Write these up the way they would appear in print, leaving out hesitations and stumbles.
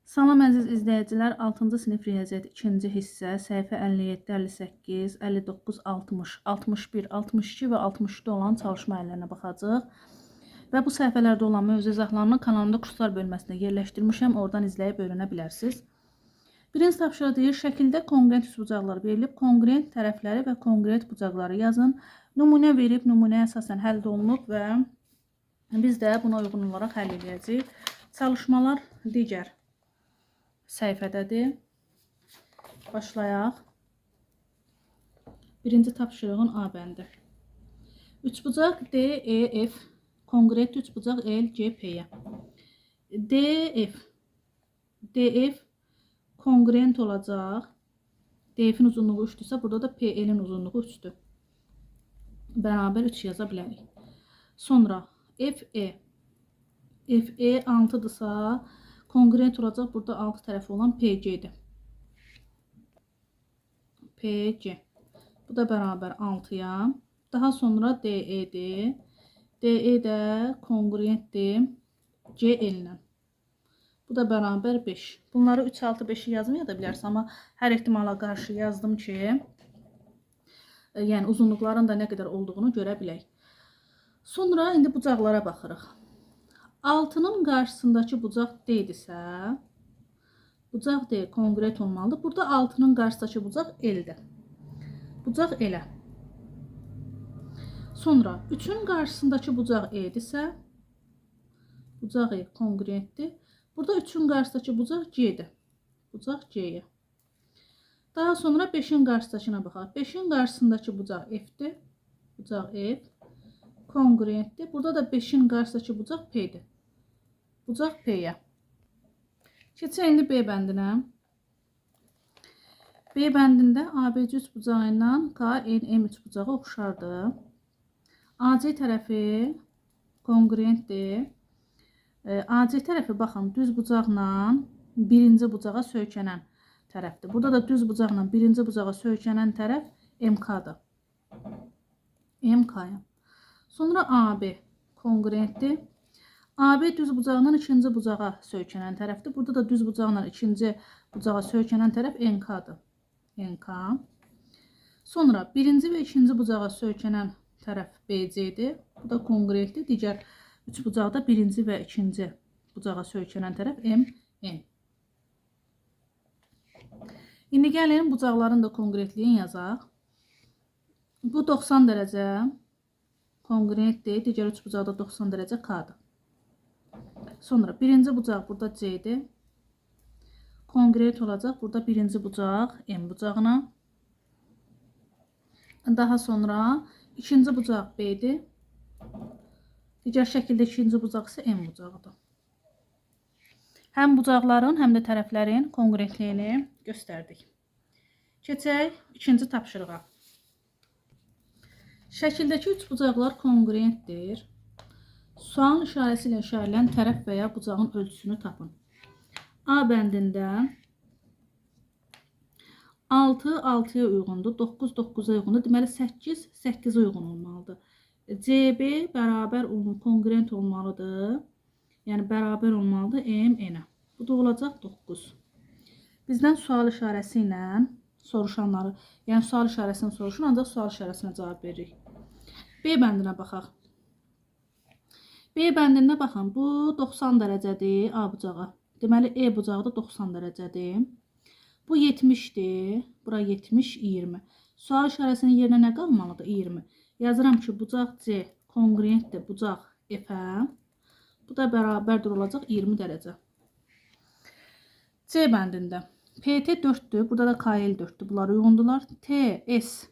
Salam əziz izləyicilər, 6-cı sinif riyaziyyat 2-ci hissə, səhifə 57, 58, 59, 60, 61, 62 və 63-də olan çalışma əllərinə baxacağıq. Və bu səhifələrdə olan mövzu izahlarını kanalımda kurslar bölməsində yerləşdirmişəm, oradan izləyib öyrənə bilərsiniz. Birinci tapşırıq deyir, şəkildə konqruent üçbucaqlar verilib, konqruent tərəfləri və konqruent bucaqları yazın. Nümunə verib, nümunəyə əsasən həll olunub və biz də buna uyğun olaraq həll edəcəyik. Çalışmalar digər səhifədədir. Başlayaq. Birinci tapşırığın A bəndi. Üçbucaq DEF konqruent üçbucaq LGP-yə. DF konqruent olacaq. DF-in uzunluğu 3-dürsə, burada da PL-in uzunluğu 3-dür. Bərabər 3 yaza bilərik. Sonra FE. FE 6-dırsa, konqruent olacaq burada 6 tərəfi olan PG-dir. PG. Bu da bərabər 6-ya. Daha sonra DE-dir. DE də konqruentdir GL-ilə. Bu da bərabər 5. Bunları 3, 6, 5-i yazmaya da bilərsən, amma hər ehtimala qarşı yazdım ki, yəni uzunluqların da nə qədər olduğunu görə bilək. Sonra indi bucaqlara baxırıq. 6-nın qarşısındakı bucaq D-dirsə, bucaq D konqruent olmalıdır. Burada 6-nın qarşısındakı bucaq L-dir. Bucaq L-ə. Sonra 3-ün qarşısındakı bucaq E-dirsə, bucaq E konqruentdir. Burada 3-ün qarşısındakı bucaq G-dir. Bucaq G-yə. Daha sonra 5-in qarşısındakına baxaq. 5-in qarşısındakı bucaq F-dir. Bucaq F konqruentdir. Burada da 5-in qarşısındakı bucaq P-dir. Bucaq P-yə. Keçək indi B bəndinə. B bəndində ABC üçbucağı ilə KNM üçbucağı oxşardır. AC tərəfi konqruentdir. AC tərəfi baxın düz bucaqla birinci bucağa söykənən tərəfdir. Burada da düz bucaqla birinci bucağa söykənən tərəf MK-dır. MK-ya. Sonra AB konqruentdir. AB düz bucağından ikinci bucağa söykənən tərəfdir. Burada da düz bucaqla ikinci bucağa söykənən tərəf NK-dır. NK. Sonra birinci və ikinci bucağa söykənən tərəf BC-dir. Bu da konqruentdir. Digər üç bucaqda birinci və ikinci bucağa söykənən tərəf MN. İndi gəlin bucaqların da konqruentliyini yazaq. Bu 90 dərəcə konqruentdir. Digər üç bucaqda 90 dərəcə K-dır. Sonra birinci bucaq burada C-dir. Konqruent olacaq. Burada birinci bucaq M bucağına. Daha sonra ikinci bucaq B-dir. Digər şəkildə ikinci bucaq isə M bucağıdır. Həm bucaqların, həm də tərəflərin konqruentliyini göstərdik. Keçək ikinci tapşırığa. Şəkildəki üç bucaqlar konqruentdir. Sual işarəsi ilə işarələn tərəf və ya bucağın ölçüsünü tapın. A bəndində 6, 6-ya uyğundur, 9, 9-a uyğundur. Deməli 8, 8-ə uyğun olmalıdır. CB bərabər konqruent olmalıdır. Yəni bərabər olmalıdır MN-ə. Bu da olacaq 9. Bizdən sual işarəsi ilə soruşanları, yəni sual işarəsini soruşun, ancaq sual işarəsinə cavab veririk. B bəndinə baxaq. B bəndində baxın, bu 90 dərəcədir A bucağı. Deməli, E bucağı da 90 dərəcədir. Bu 70-dir. Bura 70, 20. Sual işarəsinin yerinə nə qalmalıdır? 20. Yazıram ki, bucaq C konqruentdir bucaq F-ə. Bu da bərabərdir olacaq 20 dərəcə. C bəndində PT 4-dür. Burada da KL 4-dür. Bunlar uyğundurlar. TS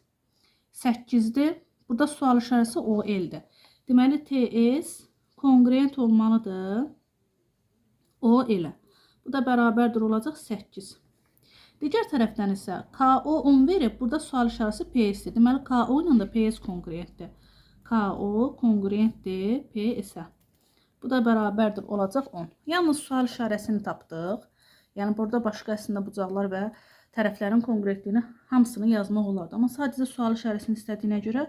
8-dir. Burada sual işarəsi OL-dir. Deməli, TS konqruent olmalıdır OL-ə. Bu da bərabərdir olacaq 8. Digər tərəfdən isə KO 10 verib, burada sual işarəsi PS-dir. Deməli, KO ilə də PS konqruentdir. KO konqruentdir PS-ə. Bu da bərabərdir olacaq 10. Yalnız sual işarəsini tapdıq. Yəni, burada başqa əslində bucaqlar və tərəflərin konqruentliyini hamısını yazmaq olardı. Amma sadəcə sual işarəsini istədiyinə görə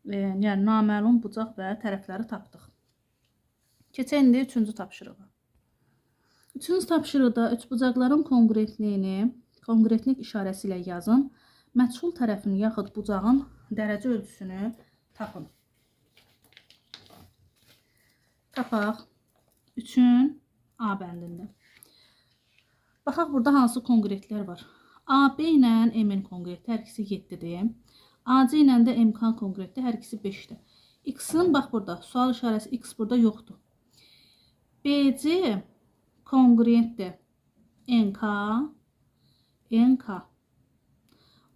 yəni, naməlum bucaq və tərəfləri tapdıq. Keçək indi üçüncü tapşırığa. Üçüncü tapşırıqda üçbucaqların konqrentliyini konqrentlik işarəsi ilə yazın. Məchul tərəfin yaxud bucağın dərəcə ölçüsünü tapın. Tapaq 3-ün A bəndində. Baxaq burada hansı konqrentlər var. AB ilə MN konqrenti hər ikisi 7-dir. AC ilə də MK konqrenti hər ikisi 5-dir. X-in bax burada sual işarəsi X burada yoxdur. BC konqrentdir NK, NK.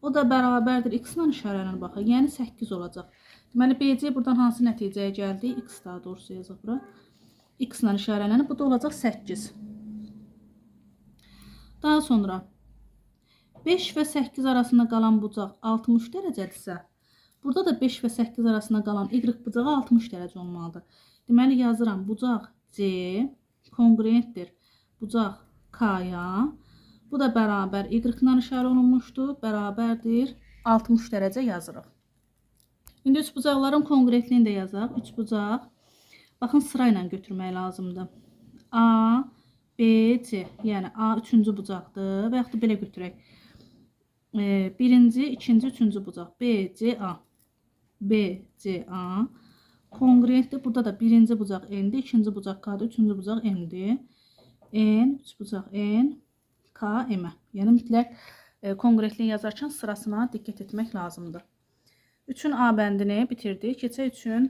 O da bərabərdir X ilə işarələnir baxın. Yəni 8 olacaq. Deməli BC buradan hansı nəticəyə gəldi? X daha doğrusu yazaq bura. X ilə işarələnir. Bu da olacaq 8. Daha sonra 5 və 8 arasında qalan bucaq 60 dərəcədirsə, burada da 5 və 8 arasında qalan Y bucağı 60 dərəcə olmalıdır. Deməli yazıram bucaq C konqrentdir bucaq K-ya. Bu da bərabər Y ilə işarə olunmuşdur. Bərabərdir 60 dərəcə yazırıq. İndi üçbucaqların konqrentliyini də yazaq. Üçbucaq. Baxın sırayla götürmək lazımdır. A, B, C. Yəni A üçüncü bucaqdır. Və yaxud da belə götürək. Birinci, ikinci, üçüncü bucaq. B, C, A. B, C, A. Konqrentdir. Burada da birinci bucaq N-dir, ikinci bucaq K-dır, üçüncü bucaq M-dir. N, üç bucaq N, K, M-ə. Yəni mütləq konqrentliyi yazarkən sırasına diqqət etmək lazımdır. 3-ün A bəndini bitirdik. Keçək 3-ün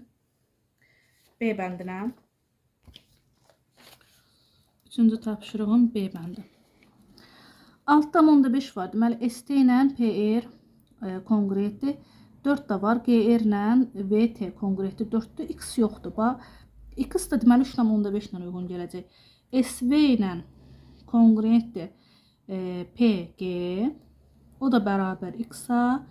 B bəndinə. Üçüncü tapşırığın B bəndi. 6,5 var. Deməli, ST ilə PR konqrentdir. 4 də var. GR ilə VT konqrentdir. 4-dür. X yoxdur. Bax, X da deməli 3,5 ilə uyğun gələcək. SV ilə konqrentdir PG. O da bərabər X-a.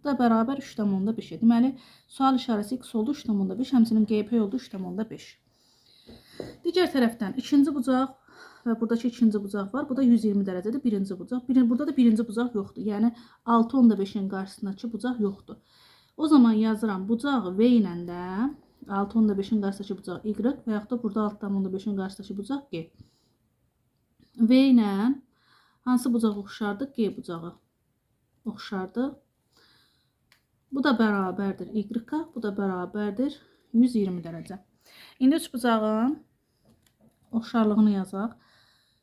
Da bərabər 3,5-ə. Deməli, sual işarəsi X oldu 3,5. Həmçinin GP oldu 3,5. Digər tərəfdən ikinci bucaq və buradakı ikinci bucaq var. Bu da 120 dərəcədir. Birinci bucaq. Burada da birinci bucaq yoxdur. Yəni 6,5-in qarşısındakı bucaq yoxdur. O zaman yazıram bucaq V ilə də 6,5-in qarşısındakı bucaq Y və yaxud da burada 6,5-in qarşısındakı bucaq G. V ilə hansı bucaq oxşardır? G bucağı oxşardır. Bu da bərabərdir Y-a, bu da bərabərdir 120 dərəcə. İndi üç bucağın oxşarlığını yazaq.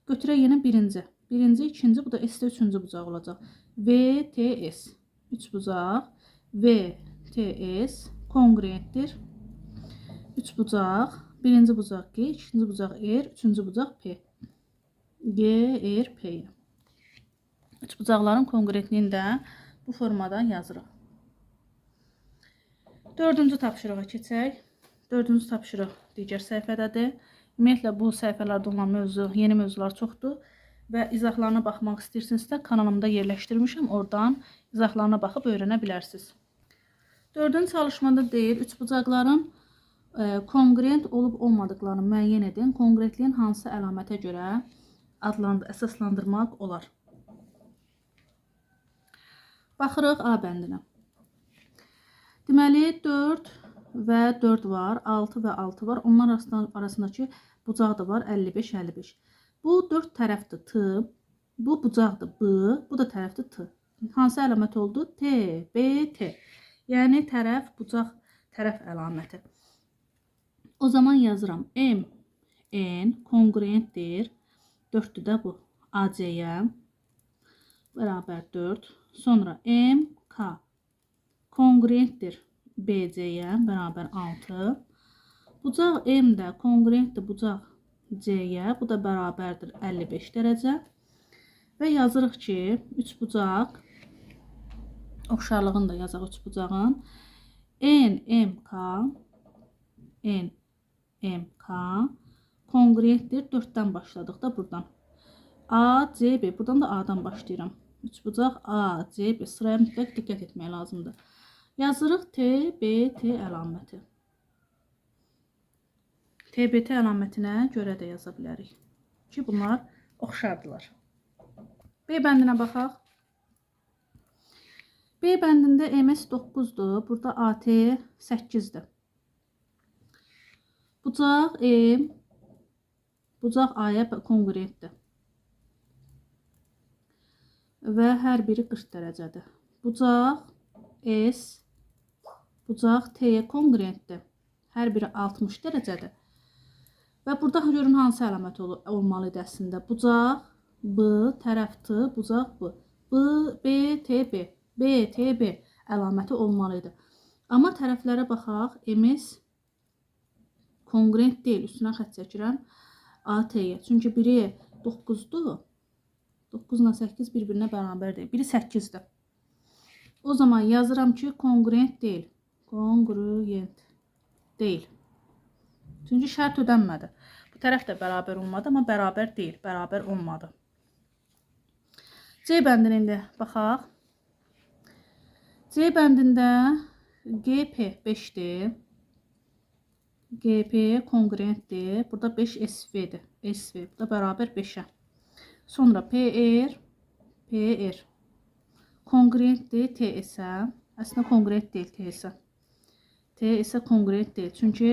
Götürək yenə birinci. Birinci, ikinci, bu da S-də üçüncü bucaq olacaq. V, T, S. Üç bucaq. V, T, S konqrentdir. Üç bucaq. Birinci bucaq G, ikinci bucaq R, üçüncü bucaq P. G, R, P. Üç bucaqların konqrentliyini də bu formadan yazırıq. Dördüncü tapşırığa keçək. Dördüncü tapşırıq digər səhifədədir. Ümumiyyətlə, bu səhifələrdə olan mövzu, yeni mövzular çoxdur və izahlarına baxmaq istəyirsinizsə kanalımda yerləşdirmişəm. Oradan izahlarına baxıb öyrənə bilərsiniz. Dördüncü çalışmada deyir, üçbucaqların konqrent olub olmadıqlarını müəyyən edin. Konqrentliyin hansı əlamətə görə əsaslandırmaq olar? Baxırıq A bəndinə. Deməli, 4 və 4 var, 6 və 6 var. Onlar arasındakı bucaq da var, 55, 55. Bu 4 tərəfdir T, bu bucaqdır B, bu da tərəfdir T. Hansı əlamət oldu? T, B, T. Yəni, tərəf, bucaq, tərəf əlaməti. O zaman yazıram. M, N konqrentdir. 4-dür də bu. AC-yə bərabər 4. Sonra M, K konqrentdir BC-yə bərabər 6. Bucaq M də konqrentdir bucaq C-yə. Bu da bərabərdir 55 dərəcə. Və yazırıq ki, üç bucaq, oxşarlığını da yazaq üç bucağın. N, M, K, N, M, K konqrentdir. 4-dən başladıq da buradan. A, C, B. Buradan da A-dan başlayıram. Üç bucaq A, C, B. Sıraya mütləq diqqət etmək lazımdır. Yazırıq T, B, T əlaməti. T, B, T əlamətinə görə də yaza bilərik ki, bunlar oxşardılar. B bəndinə baxaq. B bəndində MS 9-dur. Burada AT 8-dir. Bucaq M, Bucaq A-ya konqruentdir. Və hər biri 40 dərəcədir. Bucaq S, bucaq T-yə konqruentdir. Hər biri 60 dərəcədir. Və burada görün hansı əlamət olmalı idi əslində. Bucaq B, tərəf T, bucaq B. B, B, T, B. B, T, B əlaməti olmalı idi. Amma tərəflərə baxaq. MS konqruent deyil. Üstünə xətt çəkirəm A, T-yə. Çünki biri 9-dur. 9 ilə 8 bir-birinə bərabər deyil. Biri 8-dir. O zaman yazıram ki, konqruent deyil. Konqruent deyil. Çünki şərt ödənmədi. Bu tərəf də bərabər olmadı, amma bərabər deyil. Bərabər olmadı. C bəndini indi baxaq. C bəndində GP 5-dir. GP konqruentdir. Burada 5 SV-dir. SV. Bu da bərabər 5-ə. Sonra PR, PR konqruentdir TS-ə. Əslində konqruent deyil TS-ə. TS-ə konqruent deyil. Çünki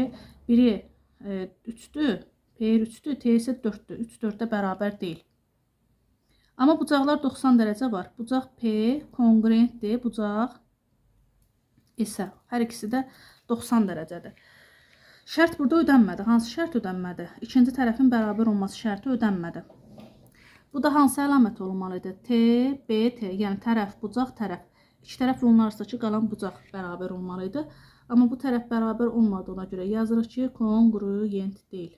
biri 3-dür, PR 3-dür, TS 4-dür. 3 4-ə bərabər deyil. Amma bucaqlar 90 dərəcə var. Bucaq P konqruentdir, bucaq S-ə. Hər ikisi də 90 dərəcədir. Şərt burada ödənmədi. Hansı şərt ödənmədi? İkinci tərəfin bərabər olması şərti ödənmədi. Bu da hansı əlamət olmalı idi? T, B, T. Yəni tərəf, bucaq, tərəf. İki tərəf onun arasındakı qalan bucaq bərabər olmalı idi. Amma bu tərəf bərabər olmadığına görə yazırıq ki, konqruent deyil.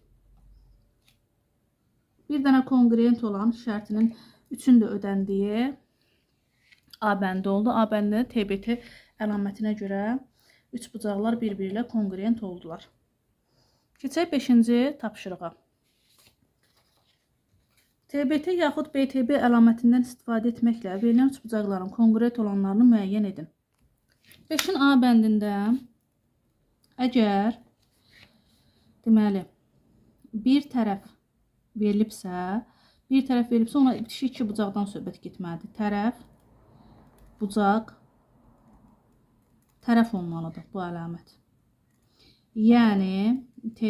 Bir dənə konqruent olan şərtinin üçün də ödəndiyi A bəndi oldu. A bəndində TBT əlamətinə görə üç bucaqlar bir-biri ilə konqruent oldular. Keçək 5-ci tapşırığa. TBT yaxud BTB əlamətindən istifadə etməklə verilən üç bucaqların konqruent olanlarını müəyyən edin. 5-in A bəndində əgər deməli bir tərəf verilibsə, ona bitişik iki bucaqdan söhbət getməlidir. Tərəf, bucaq, tərəf olmalıdır bu əlamət. Yəni T,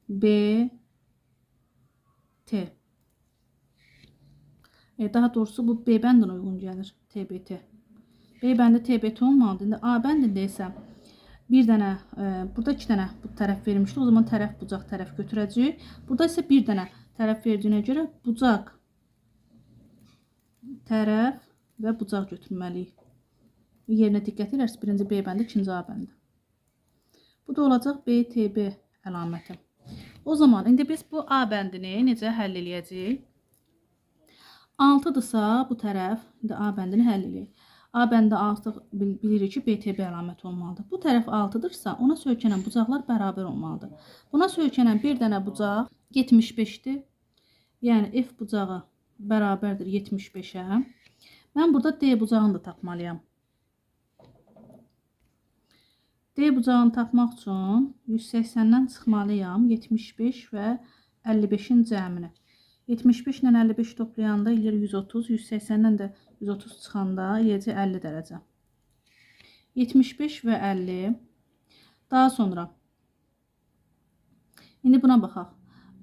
B, T. Daha doğrusu bu B bəndinə uyğun gəlir. TBT. B bəndi TBT olmalıdır. İndi A bəndində isə bir dənə, burada iki dənə bu tərəf verilmişdi. O zaman tərəf, bucaq, tərəf götürəcəyik. Burada isə bir dənə tərəf verdiyinə görə bucaq, tərəf və bucaq götürməliyik. Yerinə diqqət edərsiniz. Birinci B bəndi, ikinci A bəndi. Bu da olacaq BTB əlaməti. O zaman indi biz bu A bəndini necə həll eləyəcəyik? 6-dırsa bu tərəf, indi A bəndini həll eləyək. A bəndi artıq bilirik ki, BTB əlaməti olmalıdır. Bu tərəf 6-dırsa ona söykənən bucaqlar bərabər olmalıdır. Buna söykənən bir dənə bucaq 75-dir. Yəni F bucağı bərabərdir 75-ə. Mən burada D bucağını da tapmalıyam. D bucağını tapmaq üçün 180-dən çıxmalıyam 75 və 55-in cəmini. 75 ilə 55 toplayanda eləyir 130, 180-dən də 130 çıxanda eləyəcək 50 dərəcə. 75 və 50. Daha sonra indi buna baxaq.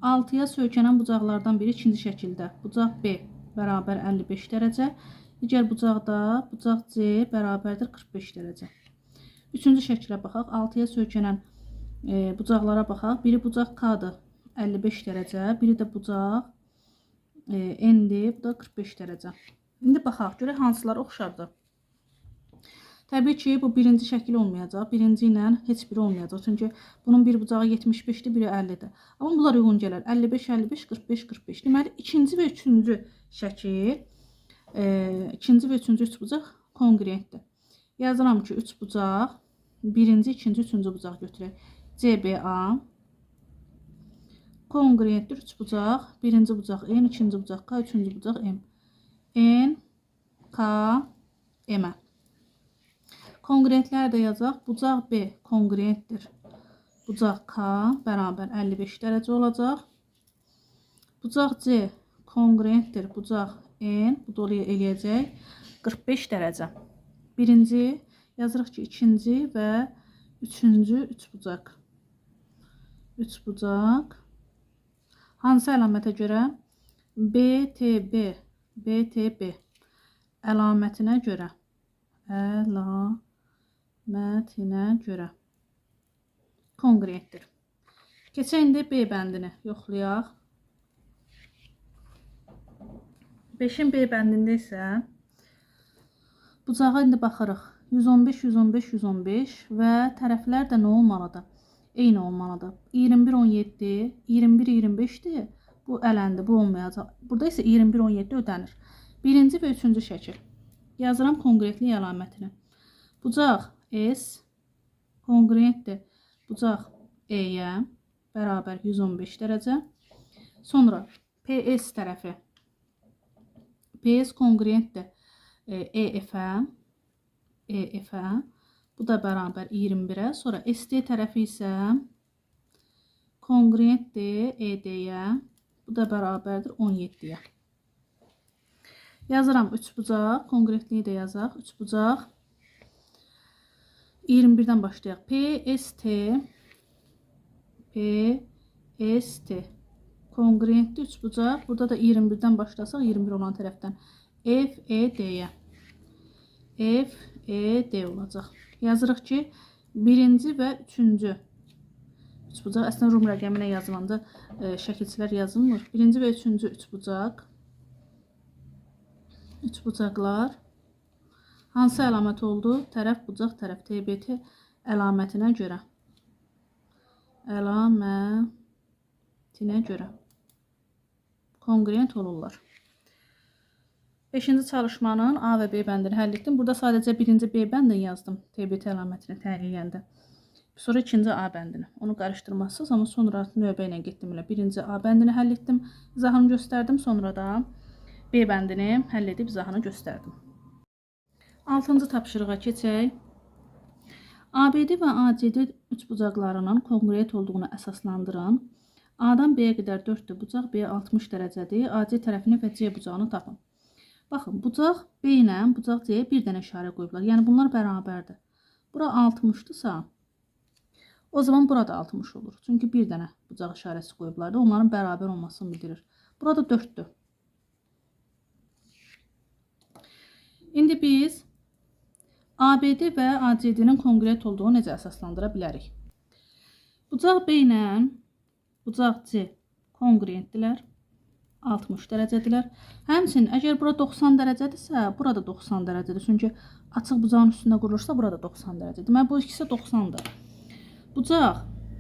6-ya söykənən bucaqlardan biri ikinci şəkildə. Bucaq B bərabər 55 dərəcə. Digər bucaqda bucaq C bərabərdir 45 dərəcə. Üçüncü şəkilə baxaq. 6-ya söykənən bucaqlara baxaq. Biri bucaq K-dır 55 dərəcə, biri də bucaq N-dir, bu da 45 dərəcə. İndi baxaq, görək hansılar oxşardır. Təbii ki, bu birinci şəkil olmayacaq. Birinci ilə heç biri olmayacaq. Çünki bunun bir bucağı 75-dir, biri 50-dir. Amma bunlar uyğun gələr. 55, 55, 45, 45. Deməli, ikinci və üçüncü şəkil, ikinci və üçüncü üçbucaq konqruentdir. Yazıram ki, üç bucaq, birinci, ikinci, üçüncü bucaq götürək. CBA konqruentdir üç bucaq. Birinci bucaq N, ikinci bucaq K, üçüncü bucaq M. N, K, M-ə. Konqruentlər də yazaq. Bucaq B konqruentdir. Bucaq K bərabər 55 dərəcə olacaq. Bucaq C konqruentdir. Bucaq N, bu da eləyəcək 45 dərəcə. Birinci, yazırıq ki, ikinci və üçüncü üçbucaq. Üçbucaq hansı əlamətə görə? BTB, BTB əlamətinə görə. Əlamətinə görə konqruentdir. Keçək indi B bəndini yoxlayaq. 5-in B bəndində isə bucağa indi baxırıq. 115, 115, 115 və tərəflər də nə olmalıdır? Eyni olmalıdır. 21, 17, 21, 25-dir. Bu ələndi, bu olmayacaq. Burada isə 21, 17 ödənir. Birinci və üçüncü şəkil. Yazıram konqruentlik əlamətini. Bucaq S konqruentdir. Bucaq E-yə bərabər 115 dərəcə. Sonra PS tərəfi. PS konqruentdir EF-ə. EF-ə. Bu da bərabər 21-ə. Sonra SD tərəfi isə konqruentdir ED-yə. Bu da bərabərdir 17-yə. Yazıram üçbucaq. Konqruentliyi də yazaq. Üçbucaq. 21-dən başlayaq. PST PST konqruentli üçbucaq. Burada da 21-dən başlasaq 21 olan tərəfdən FED-yə. FED olacaq. Yazırıq ki, birinci və üçüncü üçbucaq. Əslində rum rəqəmi ilə yazılanda şəkilçilər yazılmır. Birinci və üçüncü üçbucaq. Üçbucaqlar hansı əlamət oldu? Tərəf, bucaq, tərəf TBT əlamətinə görə. Əlamətinə görə konqruent olurlar. 5-ci çalışmanın A və B bəndini həll etdim. Burada sadəcə birinci B bəndini yazdım. TBT əlamətini təyin edəndə. Sonra ikinci A bəndini. Onu qarışdırmazsınız, amma sonra növbə ilə getdim elə. Birinci A bəndini həll etdim, izahını göstərdim. Sonra da B bəndini həll edib izahını göstərdim. 6-cı tapşırığa keçək. ABD və ACD üçbucaqlarının konqruent olduğunu əsaslandırın. A-dan B-yə qədər 4-dür, bucaq B 60 dərəcədir. AC tərəfini və C bucağını tapın. Baxın, bucaq B ilə bucaq C-yə bir dənə işarə qoyublar. Yəni, bunlar bərabərdir. Bura 60-dırsa, o zaman burada 60 olur. Çünki bir dənə bucaq işarəsi qoyublar da, onların bərabər olmasını bildirir. Burada 4-dür. İndi biz ABD və ACD-nin konqruent olduğunu necə əsaslandıra bilərik? Bucaq B ilə bucaq C konqruentdirlər. 60 dərəcədirlər. Həmçinin, əgər bura 90 dərəcədirsə, burada 90 dərəcədir. Çünki açıq bucağın üstündə qurulursa, burada 90 dərəcədir. Deməli, bu ikisi 90-dır. Bucaq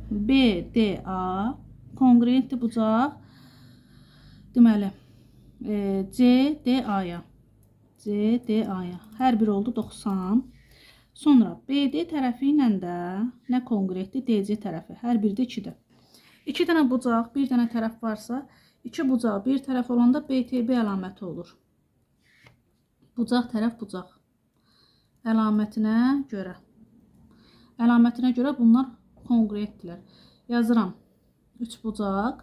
BDA konqruentdir bucaq deməli, CDA-ya. CDA-ya. Hər biri oldu 90. Sonra BD tərəfi ilə də nə konqruentdir? DC tərəfi. Hər biri də 2-dir. 2 dənə bucaq, bir dənə tərəf varsa, iki bucaq bir tərəf olanda BTB əlaməti olur. Bucaq tərəf bucaq əlamətinə görə. Əlamətinə görə bunlar konqruentdirlər. Yazıram. 3 bucaq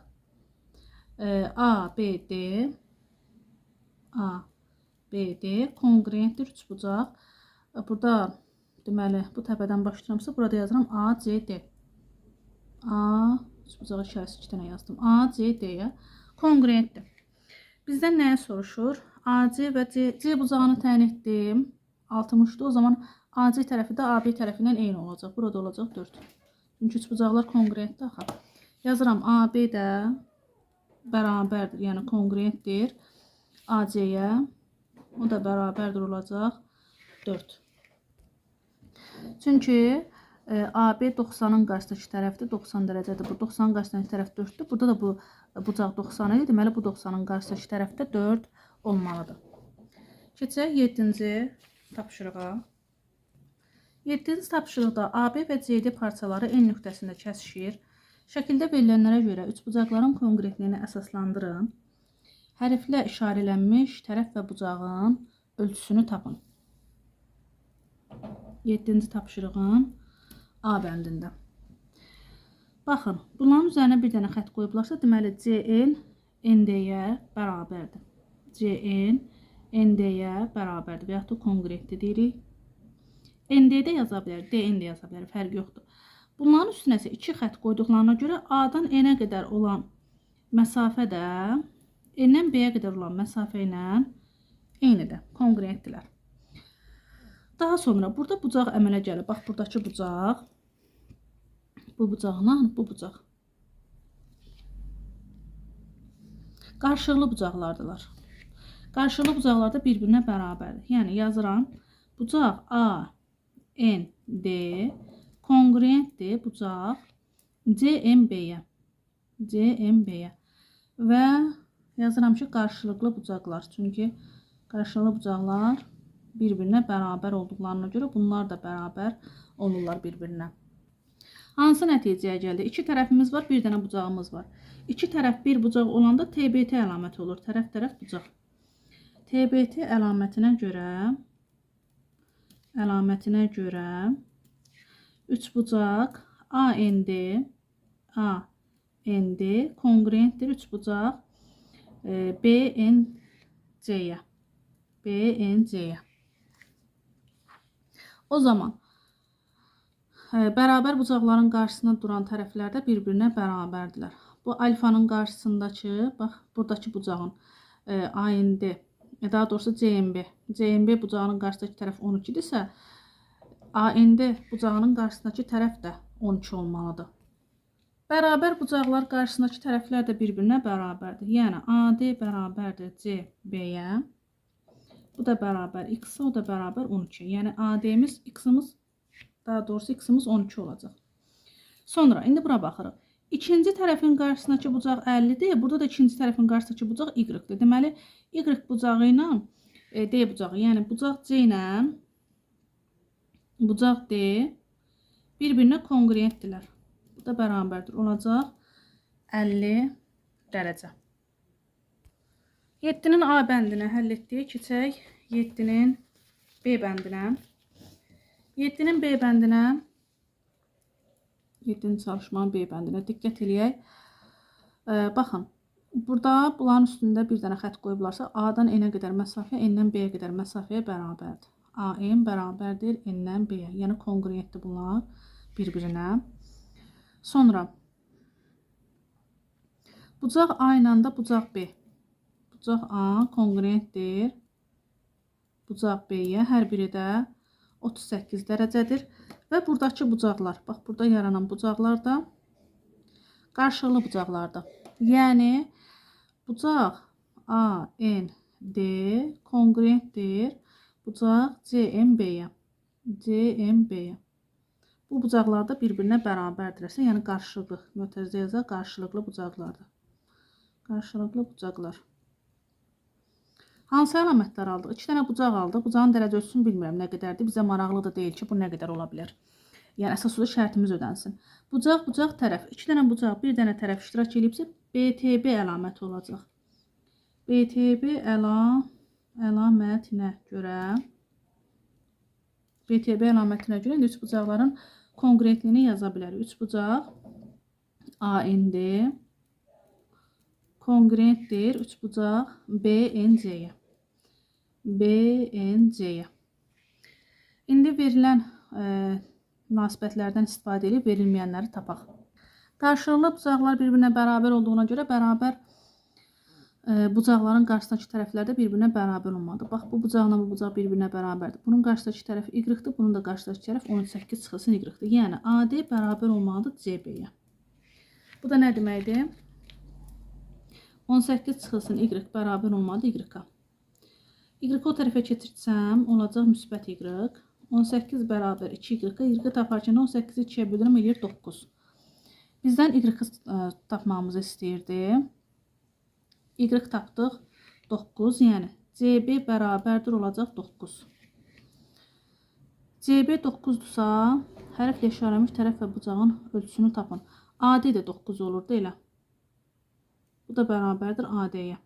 ABD ABD konqruentdir 3 bucaq. Burada deməli bu təpədən başlayıramsa, burada yazıram ACD. A üçbucaq işarəsi 2 dənə yazdım. ACD-yə konqruentdir. Bizdən nəyə soruşur? AC və C, C bucağını təyin etdim. 60-dır. O zaman AC tərəfi də AB tərəfindən eyni olacaq. Burada olacaq 4. Çünki üçbucaqlar konqruentdir axı. Yazıram AB də bərabərdir, yəni konqruentdir AC-yə. O da bərabərdir olacaq 4. Çünki AB 90-ın qarşısındakı tərəfdir, 90 dərəcədir. Bu 90-ın qarşısındakı tərəf 4-dür. Burada da bu bucaq 90 idi. Deməli, bu 90-ın qarşısındakı tərəfdə 4 olmalıdır. Keçək 7-ci tapşırığa. 7-ci tapşırıqda AB və CD parçaları N nöqtəsində kəsişir. Şəkildə verilənlərə görə üçbucaqların konqruentliyini əsaslandırın. Hərflə işarələnmiş tərəf və bucağın ölçüsünü tapın. 7-ci tapşırığın A bəndində. Baxın, bunların üzərinə bir dənə xətt qoyublarsa, deməli CN ND-yə bərabərdir. CN ND-yə bərabərdir və yaxud da konqruentdir deyirik. ND-də yaza bilər, DN də yaza bilər, fərqi yoxdur. Bunların üstünə isə 2 xətt qoyduqlarına görə A-dan N-ə qədər olan məsafə də N-dən B-yə qədər olan məsafə ilə eynidir, konqruentdirlər. Daha sonra burada bucaq əmələ gəlir. Bax, buradakı bucaq, bu bucaqla bu bucaq. Qarşılıqlı bucaqlardılar. Qarşılıqlı bucaqlar da bir-birinə bərabərdir. Yəni, yazıram, bucaq A, N, D konqruentdir bucaq CMB-yə. CMB-yə. Və yazıram ki, qarşılıqlı bucaqlar. Çünki qarşılıqlı bucaqlar bir-birinə bərabər olduqlarına görə bunlar da bərabər olurlar bir-birinə. Hansı nəticəyə gəldi? İki tərəfimiz var, bir dənə bucağımız var. İki tərəf bir bucaq olanda TBT əlaməti olur. Tərəf-tərəf bucaq. TBT əlamətinə görə üç bucaq AND konqruentdir. Üç bucaq BNC-yə. BNC-yə. O zaman bərabər bucaqların qarşısında duran tərəflər də bir-birinə bərabərdirlər. Bu alfanın qarşısındakı, bax, buradakı bucağın AND, daha doğrusu CMB. CMB bucağının qarşısındakı tərəf 12-dirsə, AND bucağının qarşısındakı tərəf də 12 olmalıdır. Bərabər bucaqlar qarşısındakı tərəflər də bir-birinə bərabərdir. Yəni, AD bərabərdir CB-yə. Bu da bərabər X-a, o da bərabər 12. Yəni, AD-miz, X-imiz, daha doğrusu X-imiz 12 olacaq. Sonra, indi bura baxırıq. İkinci tərəfin qarşısındakı bucaq 50-dir. Burada da ikinci tərəfin qarşısındakı bucaq Y-dir. Deməli, Y bucağı ilə D bucağı, yəni bucaq C ilə bucaq D bir-birinə konqruentdirlər. Bu da bərabərdir. Olacaq 50 dərəcə. 7-nin A bəndini həll etdik. Keçək 7-nin B bəndinə. 7-nin B bəndinə, 7-nin çalışmanın B bəndinə diqqət eləyək. Baxın, burada bunların üstündə bir dənə xətt qoyublarsa, A-dan N-ə qədər məsafə, N-dən B-yə qədər məsafəyə bərabərdir. AM bərabərdir N-dən B-yə. Yəni, konqruentdir bunlar bir-birinə. Sonra, bucaq A ilə də bucaq B. Bucaq A konqruentdir bucaq B-yə. Hər biri də 38 dərəcədir. Və buradakı bucaqlar, bax, burada yaranan bucaqlar da qarşılıqlı bucaqlardır. Yəni, bucaq A, N, D konqruentdir bucaq CMB-yə. CMB-yə. Bu bucaqlar da bir-birinə bərabərdirsə, yəni qarşılıqlı, mötərizə yazaq, qarşılıqlı bucaqlardır. Qarşılıqlı bucaqlar. Hansı əlamətlər aldıq? 2 dənə bucaq aldıq. Bucağın dərəcə ölçüsünü bilmirəm nə qədərdir. Bizə maraqlı da deyil ki, bu nə qədər ola bilər. Yəni, əsas odur şərtimiz ödənsin. Bucaq, bucaq, tərəf. 2 dənə bucaq, bir dənə tərəf iştirak edibsə, BTB əlaməti olacaq. BTB əlamətinə görə BTB əlamətinə görə indi üç bucaqların konqruentliyini yaza bilərik. Üç bucaq AND konqruentdir üç bucaq BNC-yə. BNC-yə. İndi verilən münasibətlərdən istifadə edib verilməyənləri tapaq. Qarşılıqlı bucaqlar bir-birinə bərabər olduğuna görə bərabər bucaqların qarşısındakı tərəflər də bir-birinə bərabər olmalıdır. Bax, bu bucaqla bu bucaq bir-birinə bərabərdir. Bunun qarşısındakı tərəf Y-dir, bunun da qarşısındakı tərəf 18 çıxılsın Y-dir. Yəni, AD bərabər olmalıdır CB-yə. Bu da nə deməkdir? 18 çıxılsın Y bərabər olmalıdır Y-a. Y o tərəfə keçirsəm, olacaq müsbət Y. 18 bərabər 2Y. Y taparkən 18-i 2-yə bölürəm, eləyir 9. Bizdən Y tapmağımızı istəyirdi. Y tapdıq 9, yəni CB bərabərdir olacaq 9. CB 9-dursa, hərflə işarələmiş tərəf və bucağın ölçüsünü tapın. AD də 9 olurdu elə. Bu da bərabərdir AD-yə.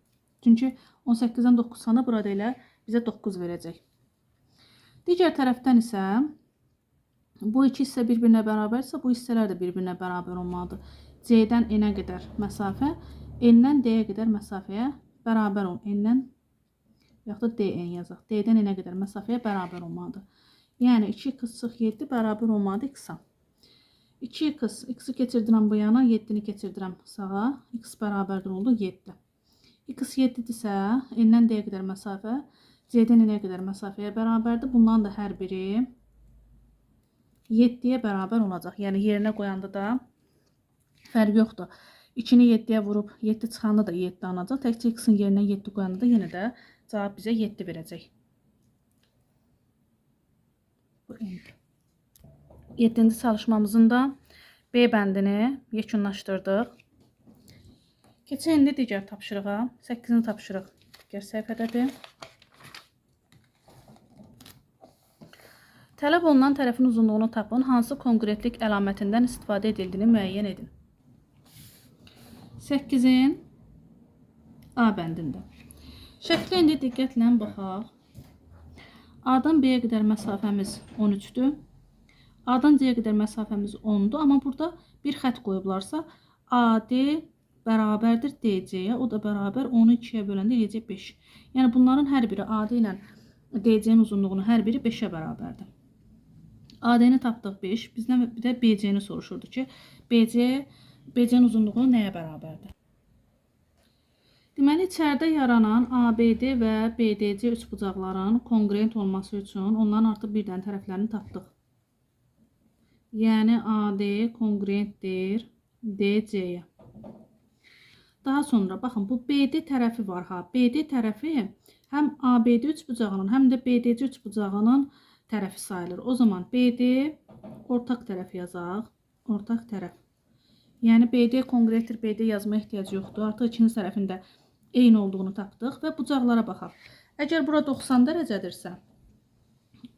Çünki 18-dən 9 sana burada elə bizə 9 verəcək. Digər tərəfdən isə bu iki hissə bir-birinə bərabərsə, bu hissələr də bir-birinə bərabər olmalıdır. C-dən N-ə qədər məsafə, N-dən D-yə qədər məsafəyə bərabər olmalıdır. N-dən yaxud da DN yazaq. D-dən N-ə qədər məsafəyə bərabər olmalıdır. Yəni 2 x 7 bərabər olmalıdır x-a. 2x, x-i keçirdirəm bu yana, 7-ni keçirdirəm sağa. X bərabərdir oldu 7. X 7-dirsə, N-dən D-yə qədər məsafə, C-dən N-yə qədər məsafəyə bərabərdir. Bundan da hər biri 7-yə bərabər olacaq. Yəni, yerinə qoyanda da fərq yoxdur. 2-ni 7-yə vurub 7 çıxanda da 7 alınacaq. Təkcə x-in yerinə 7 qoyanda da yenə də cavab bizə 7 verəcək. Bu N-dir. 7-ci çalışmamızın da B bəndini yekunlaşdırdıq. Keçək indi digər tapşırığa. 8-ci tapşırıq digər səhifədədir. Tələb olunan tərəfin uzunluğunu tapın. Hansı konkretlik əlamətindən istifadə edildiyini müəyyən edin. 8-in A bəndində. Şəklə indi diqqətlə baxaq. A-dan B-yə qədər məsafəmiz 13-dür. A-dan C-yə qədər məsafəmiz 10-dur. Amma burada bir xətt qoyublarsa, AD bərabərdir DC-yə. O da bərabər 10-u 2-yə böləndə eləyəcək 5. Yəni, bunların hər biri AD ilə DC-nin uzunluğunu hər biri 5-ə bərabərdir. AD-ni tapdıq 5. Bizdən bir də BC-ni soruşurdu ki, BC-nin uzunluğu nəyə bərabərdir? Deməli, içəridə yaranan ABD və BDC üçbucaqların kongruent olması üçün onların artıq bir dənə tərəflərini tapdıq. Yəni, AD kongruentdir DC-yə. Daha sonra, baxın, bu BD tərəfi var ha. BD tərəfi həm ABD üçbucağının, həm də BDC üçbucağının tərəfi sayılır. O zaman BD ortaq tərəf yazaq. Ortaq tərəf. Yəni, BD kongruentdir, BD yazmaya ehtiyac yoxdur. Artıq ikinci tərəfində eyni olduğunu tapdıq və bucaqlara baxaq. Əgər bura 90 dərəcədirsə,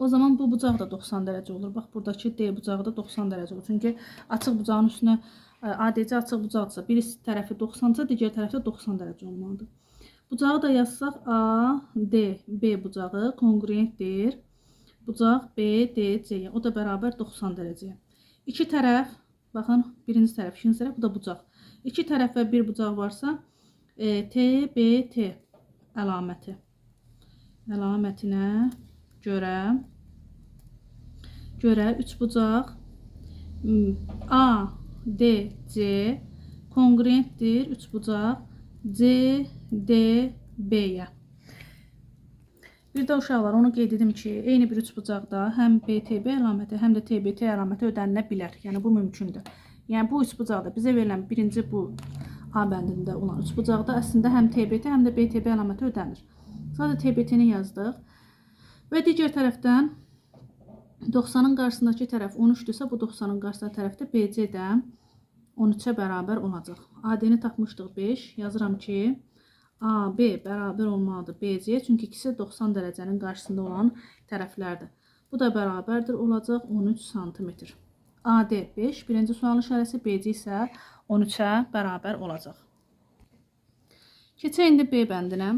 o zaman bu bucaq da 90 dərəcə olur. Bax, buradakı D bucağı da 90 dərəcə olur. Çünki açıq bucağın üstünə ADC açıq bucaqdırsa, bir tərəfi 90-sa, digər tərəfi də 90 dərəcə olmalıdır. Bucağı da yazsaq, A, D, B bucağı kongruentdir. Bucaq B, D, C-yə. O da bərabər 90 dərəcəyə. İki tərəf, baxın, birinci tərəf, ikinci tərəf, bu da bucaq. İki tərəf və bir bucaq varsa, T, B, T əlaməti. Əlamətinə görə üçbucaq A, D, C kongruentdir üçbucaq C, D, B-yə. Bir də uşaqlar, onu qeyd edim ki, eyni bir üçbucaqda həm BTB əlaməti, həm də TBT əlaməti ödənilə bilər. Yəni, bu mümkündür. Yəni, bu üçbucaqda bizə verilən birinci bu A bəndində olan üçbucaqda əslində həm TBT, həm də BTB əlaməti ödənilir. Sadəcə TBT-ni yazdıq. Və digər tərəfdən 90-ın qarşısındakı tərəf 13-dürsə, bu 90-ın qarşısındakı tərəfdə BC də 13-ə bərabər olacaq. AD-ni tapmışdıq 5. Yazıram ki, AB bərabər olmalıdır BC-yə, çünki ikisi 90 dərəcənin qarşısında olan tərəflərdir. Bu da bərabərdir, olacaq 13 sm. AD 5, birinci sualın işarəsi, BC isə 13-ə bərabər olacaq. Keçək indi B bəndinə.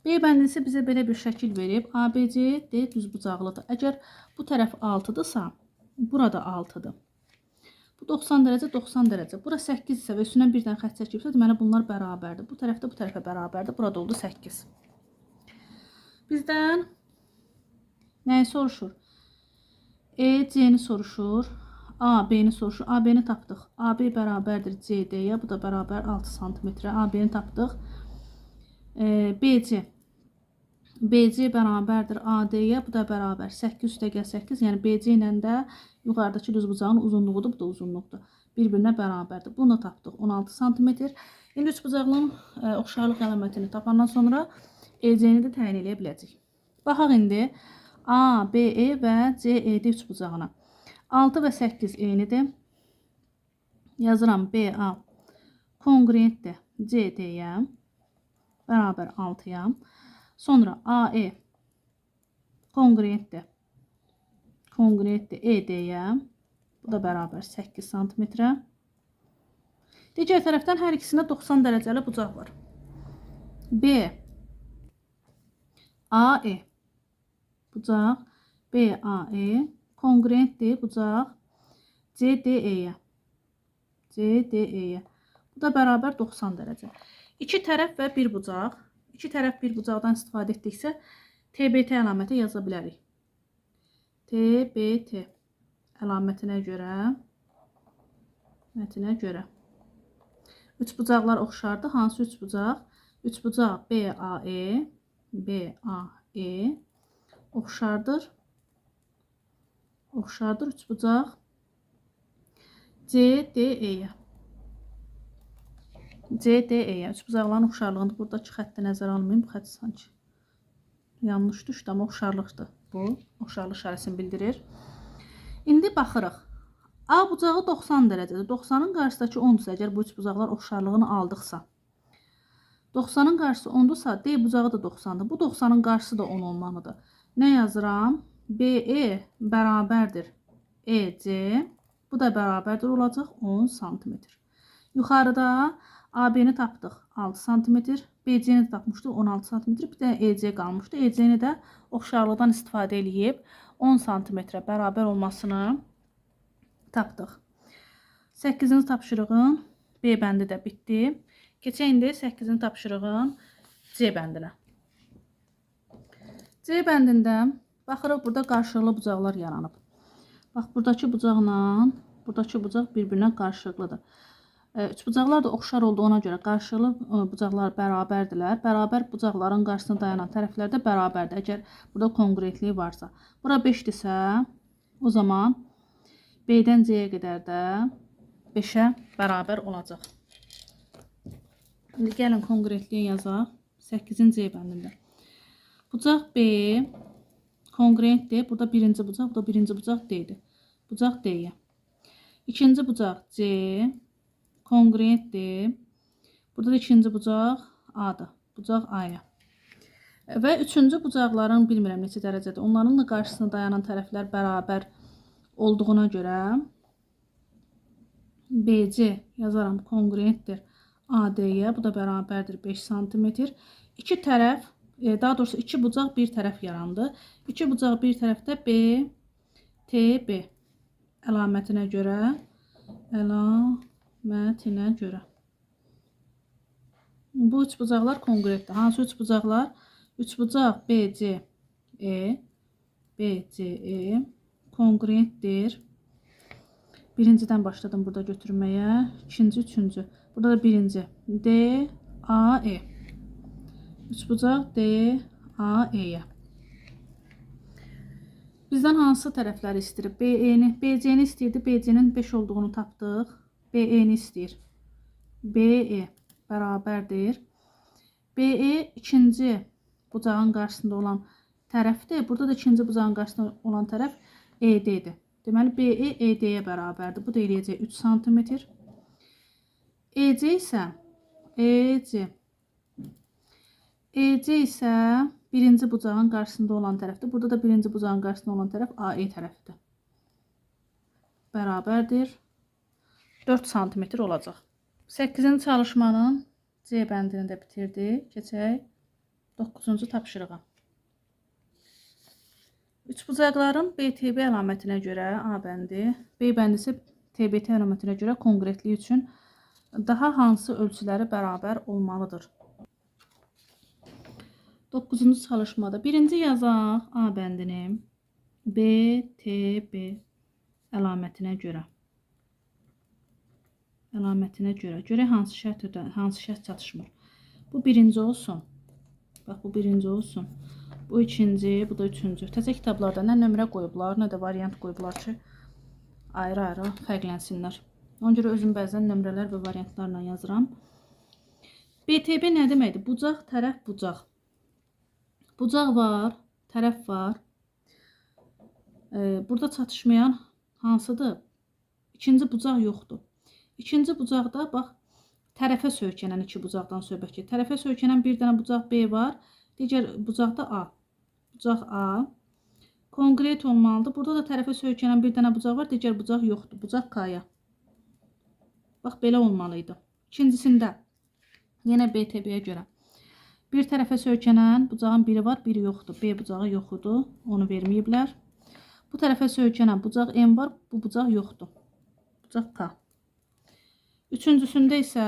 B bəndisi bizə belə bir şəkil verib. ABC D düzbucaqlıdır. Əgər bu tərəf 6-dırsa, burada 6-dır. Bu 90 dərəcə, 90 dərəcə. Bura 8 isə və üstündən bir dənə xətt çəkibsə, deməli bunlar bərabərdir. Bu tərəfdə bu tərəfə bərabərdir. Burada oldu 8. Bizdən nəyi soruşur? E, C-ni soruşur. A, B-ni soruşur. A, B-ni tapdıq. AB bərabərdir CD-yə. Bu da bərabər 6 sm. A, B-ni tapdıq. BC. BC bərabərdir AD-yə. Bu da bərabər 8 üstəgəl 8. Yəni BC ilə də yuxarıdakı düzbucağın uzunluğudur. Bu da uzunluqdur. Bir-birinə bərabərdir. Bunu tapdıq. 16 sm. İndi üçbucaqlının oxşarlıq əlamətini tapandan sonra EC-ni də təyin eləyə biləcəyik. Baxaq indi A, B, E və C, E, D üçbucağına. 6 və 8 eynidir. Yazıram B, A kongruentdir C, D-yə bərabər 6-ya. Sonra AE kongruentdir ED-yə. Bu da bərabər 8 sm. Digər tərəfdən hər ikisində 90 dərəcəli bucaq var. B, AE bucaq BAE kongruentdir bucaq CDE-yə. CDE-yə. Bu da bərabər 90 dərəcə. İki tərəf və bir bucaq. İki tərəf bir bucaqdan istifadə etdiksə TBT əlaməti yaza bilərik. TBT əlamətinə görə Əlamətinə görə. Üçbucaqlar oxşardır. Hansı üçbucaq? Üçbucaq BAE, BAE oxşardır. Oxşardır üçbucaq CDE-yə. CDE-yə. Üçbucaqların oxşarlığını buradakı xətti nəzərə almayın. Bu xətt sanki yanlış düşdü, amma oxşarlıqdır. Bu oxşarlıq işarəsini bildirir. İndi baxırıq. A bucağı 90 dərəcədir. 90-ın qarşısındakı 10-dursa, əgər bu üçbucaqlar oxşarlığını aldıqsa, 90-ın qarşısı 10-dursa, D bucağı da 90-dır. Bu 90-ın qarşısı da 10 olmalıdır. Nə yazıram? BE bərabərdir EC. Bu da bərabərdir olacaq 10 sm. Yuxarıda AB-ni tapdıq 6 sm, BC-ni tapmışdıq 16 sm, bir də EC qalmışdı. EC-ni də oxşarlıqdan istifadə eləyib 10 sm bərabər olmasını tapdıq. 8-ci tapşırığın B bəndi də bitdi. Keçək indi 8-ci tapşırığın C bəndinə. C bəndində baxırıq, burada qarşılıqlı bucaqlar yaranıb. Bax, buradakı bucaqla buradakı bucaq bir-birinə qarşılıqlıdır. Üçbucaqlar da oxşar olduğuna görə qarşılıqlı bucaqlar bərabərdirlər. Bərabər bucaqların qarşısına dayanan tərəflər də bərabərdir. Əgər burada konqrentlik varsa. Bura 5-dirsə, o zaman B-dən C-yə qədər də 5-ə bərabər olacaq. İndi gəlin konqrentliyi yazaq. 8-ci C bəndində. Bucaq B konqrentdir. Burada birinci bucaq, burada birinci bucaq D-dir. Bucaq D-yə. İkinci bucaq C konqrentdir. Burada da ikinci bucaq A-dır. Bucaq A-ya. Və üçüncü bucaqların bilmirəm neçə dərəcədir. Onların da qarşısına dayanan tərəflər bərabər olduğuna görə BC yazaram konqrentdir AD-yə. Bu da bərabərdir 5 sm. İki tərəf, daha doğrusu iki bucaq bir tərəf yarandı. İki bucaq bir tərəfdə B, T, B əlamətinə görə, Bu üç bucaqlar konqrentdir. Hansı üç bucaqlar? Üç bucaq BCE, BCE konqrentdir. Birincidən başladım burada götürməyə. İkinci, üçüncü. Burada da birinci. D, A, E. Üçbucaq D, A, E-yə. Bizdən hansı tərəfləri istəyir? BE-ni, BC-ni istəyirdi. BC-nin 5 olduğunu tapdıq. BE-ni istəyir. BE bərabərdir. BE ikinci bucağın qarşısında olan tərəfdir. Burada da ikinci bucağın qarşısında olan tərəf ED-dir. Deməli, BE ED-yə bərabərdir. Bu da eləyəcək 3 sm. EC isə EC isə birinci bucağın qarşısında olan tərəfdir. Burada da birinci bucağın qarşısında olan tərəf AE tərəfidir. Bərabərdir. 4 sm olacaq. 8-ci çalışmanın C bəndini də bitirdik. Keçək 9-cu tapşırığa. Üçbucaqların BTB əlamətinə görə A bəndi, B bəndi isə TBT əlamətinə görə konqrentlik üçün daha hansı ölçüləri bərabər olmalıdır? 9-cu çalışmada birinci yazaq A bəndini BTB əlamətinə görə. Görək hansı şərt, hansı şərt çatışmır. Bu birinci olsun. Bax, bu birinci olsun. Bu ikinci, bu da üçüncü. Təzə kitablarda nə nömrə qoyublar, nə də variant qoyublar ki, ayrı-ayrı fərqlənsinlər. Ona görə özüm bəzən nömrələr və variantlarla yazıram. BTB nə deməkdir? Bucaq, tərəf, bucaq. Bucaq var, tərəf var. Burada çatışmayan hansıdır? İkinci bucaq yoxdur. İkinci bucaqda, bax, tərəfə söykənən iki bucaqdan söhbət gedir. Tərəfə söykənən bir dənə bucaq B var. Digər bucaqda A. Bucaq A. Konkret olmalıdır. Burada da tərəfə söykənən bir dənə bucaq var. Digər bucaq yoxdur. Bucaq K-ya. Bax, belə olmalıydı. İkincisində yenə BTB-yə görə. Bir tərəfə söykənən bucağın biri var, biri yoxdur. B bucağı yox idi. Onu verməyiblər. Bu tərəfə söykənən bucaq M var. Bu bucaq yoxdur. Bucaq K. Üçüncüsündə isə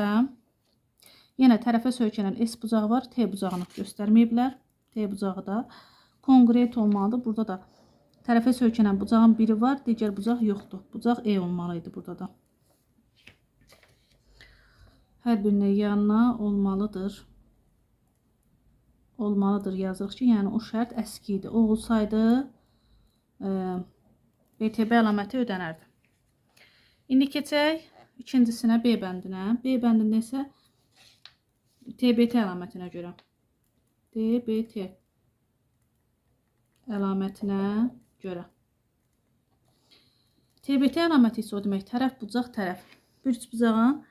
yenə tərəfə söykənən S bucağı var. T bucağını göstərməyiblər. T bucağı da konkret olmalıdır. Burada da tərəfə söykənən bucağın biri var, digər bucaq yoxdur. Bucaq E olmalıydı burada da. Hər birinin yanına olmalıdır. Olmalıdır yazırıq ki, yəni o şərt əski idi. O olsaydı BTB əlaməti ödənərdi. İndi keçək ikincisinə, B bəndinə. B bəndində isə TBT əlamətinə görə. TBT əlamətinə görə. TBT əlaməti isə o demək tərəf, bucaq, tərəf. Bir üçbucağın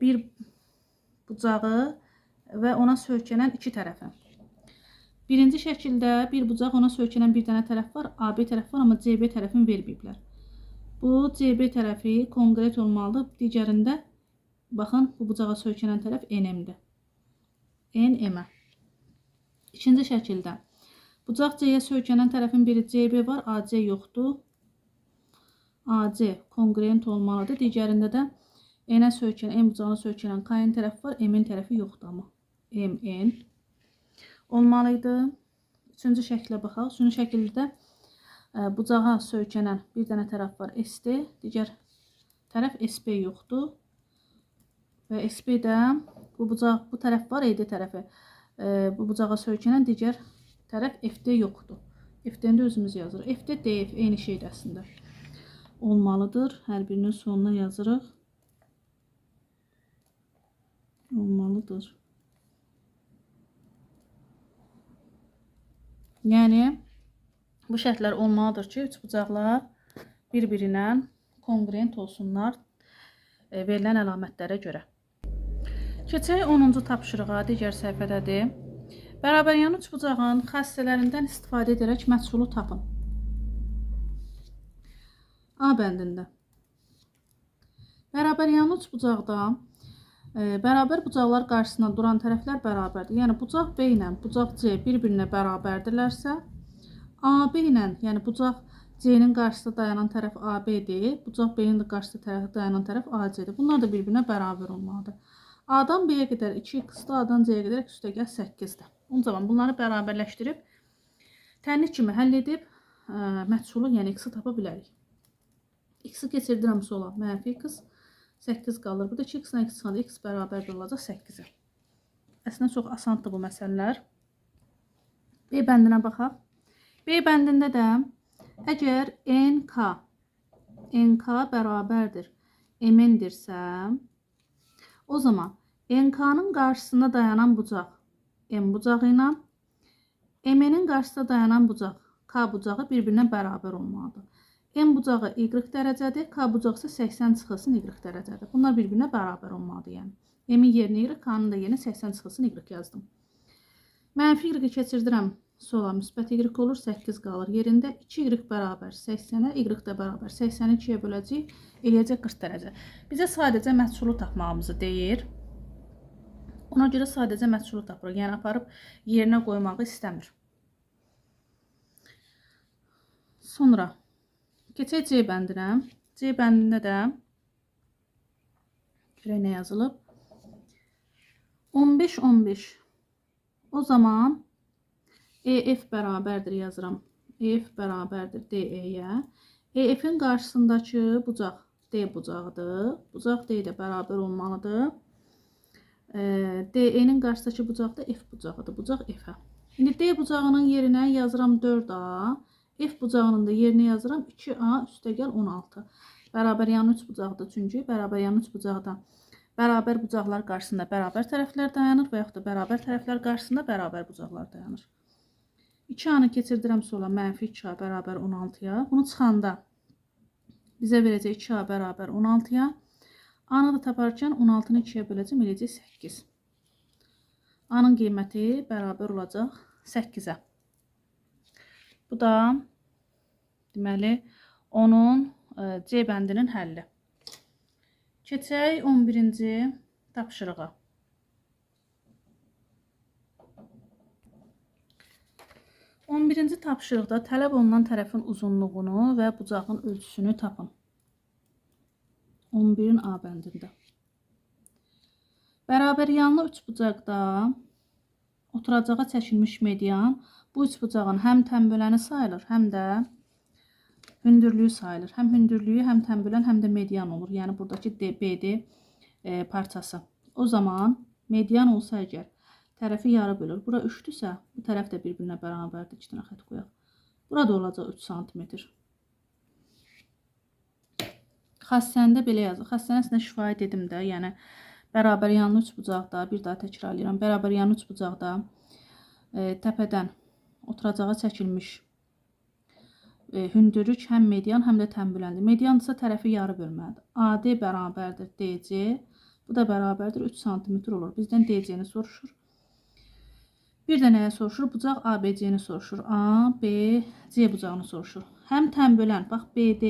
bir bucağı və ona söykənən iki tərəfi. Birinci şəkildə bir bucaq, ona söykənən bir dənə tərəf var, AB tərəf var, amma CB tərəfini verməyiblər. Bu CB tərəfi konkret olmalıdır. Digərində baxın, bu bucağa söykənən tərəf NM-dir. NM-ə. İkinci şəkildə bucaq C-yə söykənən tərəfin biri CB var, AC yoxdur. AC kongruent olmalıdır. Digərində də N-ə söykənən, M bucağına söykənən K-ın tərəfi var, M-in tərəfi yoxdur amma. MN olmalıydı. Üçüncü şəklə baxaq. Üçüncü şəkildə bucağa söykənən bir dənə tərəf var, SD. Digər tərəf SB yoxdur. Və SB-də bu bucaq, bu tərəf var, ED tərəfi. Bu bucağa söykənən digər tərəf FD yoxdur. FD-ni də özümüz yazırıq. FD, DF eyni şeydir əslində. Olmalıdır. Hər birinin sonuna yazırıq. Olmalıdır. Yəni, bu şərtlər olmalıdır ki, üçbucaqlar bir-birinə kongruent olsunlar verilən əlamətlərə görə. Keçək 10-cu tapşırığa, digər səhifədədir. Bərabəryanlı üçbucağın xassələrindən istifadə edərək məhsulu tapın. A bəndində. Bərabəryanlı üçbucaqda bərabər bucaqlar qarşısında duran tərəflər bərabərdir. Yəni, bucaq B ilə bucaq C bir-birinə bərabərdirlərsə, AB ilə, yəni bucaq C-nin qarşısında dayanan tərəf AB-dir, bucaq B-nin qarşısında dayanan tərəf AC-dir. Bunlar da bir-birinə bərabər olmalıdır. A-dan B-yə qədər 2x-dir, A-dan C-yə qədər x üstəgəl 8-dir. O zaman bunları bərabərləşdirib, tənlik kimi həll edib məhsulu, yəni x-i tapa bilərik. X-i keçirdirəm sola, mənfi x, 8 qalır. Burada 2x-dən x çıxanda x bərabərdir olacaq 8-ə. Əslində çox asandır bu məsələlər. B bəndinə baxaq. B bəndində də əgər NK bərabərdir MN-dirsə, o zaman NK-nın qarşısında dayanan bucaq M bucağı ilə MN-in qarşısında dayanan bucaq K bucağı bir-birinə bərabər olmalıdır. M bucağı Y dərəcədir, K bucağı isə 80 çıxılsın Y dərəcədir. Bunlar bir-birinə bərabər olmalıdır yəni. M-in yerinə Y, K-nın da yerinə 80 çıxılsın Y yazdım. Mənfi Y-i keçirdirəm sola, müsbət Y olur, 8 qalır yerində. 2Y bərabər 80-ə, Y də bərabər 80-i 2-yə böləcəyik, eləyəcək 40 dərəcə. Bizə sadəcə məhsulu tapmağımızı deyir. Ona görə sadəcə məhsulu tapırıq, yəni aparıb yerinə qoymağı istəmir. Sonra keçək C bəndinə. C bəndində də görək nə yazılıb. 15, 15. O zaman EF bərabərdir yazıram. EF bərabərdir DE-yə. EF-in qarşısındakı bucaq D bucağıdır. Bucaq D ilə bərabər olmalıdır. DE-nin qarşısındakı bucaq da F bucağıdır. Bucaq F-ə. İndi D bucağının yerinə yazıram 4A. F bucağının da yerinə yazıram 2A üstəgəl 16. Bərabər yanı üç bucaqdır çünki bərabər yanı üç bucaqda bərabər bucaqlar qarşısında bərabər tərəflər dayanır və yaxud da bərabər tərəflər qarşısında bərabər bucaqlar dayanır. 2A-nı keçirdirəm sola, mənfi 2A bərabər 16-ya. Bunu çıxanda bizə verəcək 2A bərabər 16-ya. A-nı da taparkən 16-nı 2-yə böləcəm, eləyəcək 8. A-nın qiyməti bərabər olacaq 8-ə. Bu da deməli onun C bəndinin həlli. Keçək 11-ci tapşırığa. 11-ci tapşırıqda tələb olunan tərəfin uzunluğunu və bucağın ölçüsünü tapın. 11-in A bəndində. Bərabər yanlı üçbucaqda oturacağa çəkilmiş median bu üçbucağın həm tənböləni sayılır, həm də hündürlüyü sayılır. Həm hündürlüyü, həm tənbölən, həm də median olur. Yəni buradakı BD parçası. O zaman median olsa əgər tərəfi yarı bölür. Bura 3-dürsə, bu tərəf də bir-birinə bərabərdir. 2 dənə xətt qoyaq. Burada olacaq 3 sm. Xassəndə belə yazır. Xassəni əslində şifahi dedim də, yəni bərabər yanlı üçbucaqda, bir daha təkrarlayıram, bərabər yanlı üçbucaqda təpədən oturacağa çəkilmiş hündürlük həm median, həm də tənbüləndir. Median isə tərəfi yarı bölməlidir. AD bərabərdir DC, bu da bərabərdir 3 sm olur. Bizdən DC-ni soruşur. Bir də nəyə soruşur? Bucaq ABC-ni soruşur. A, B, C bucağını soruşur. Həm tənbölən, bax BD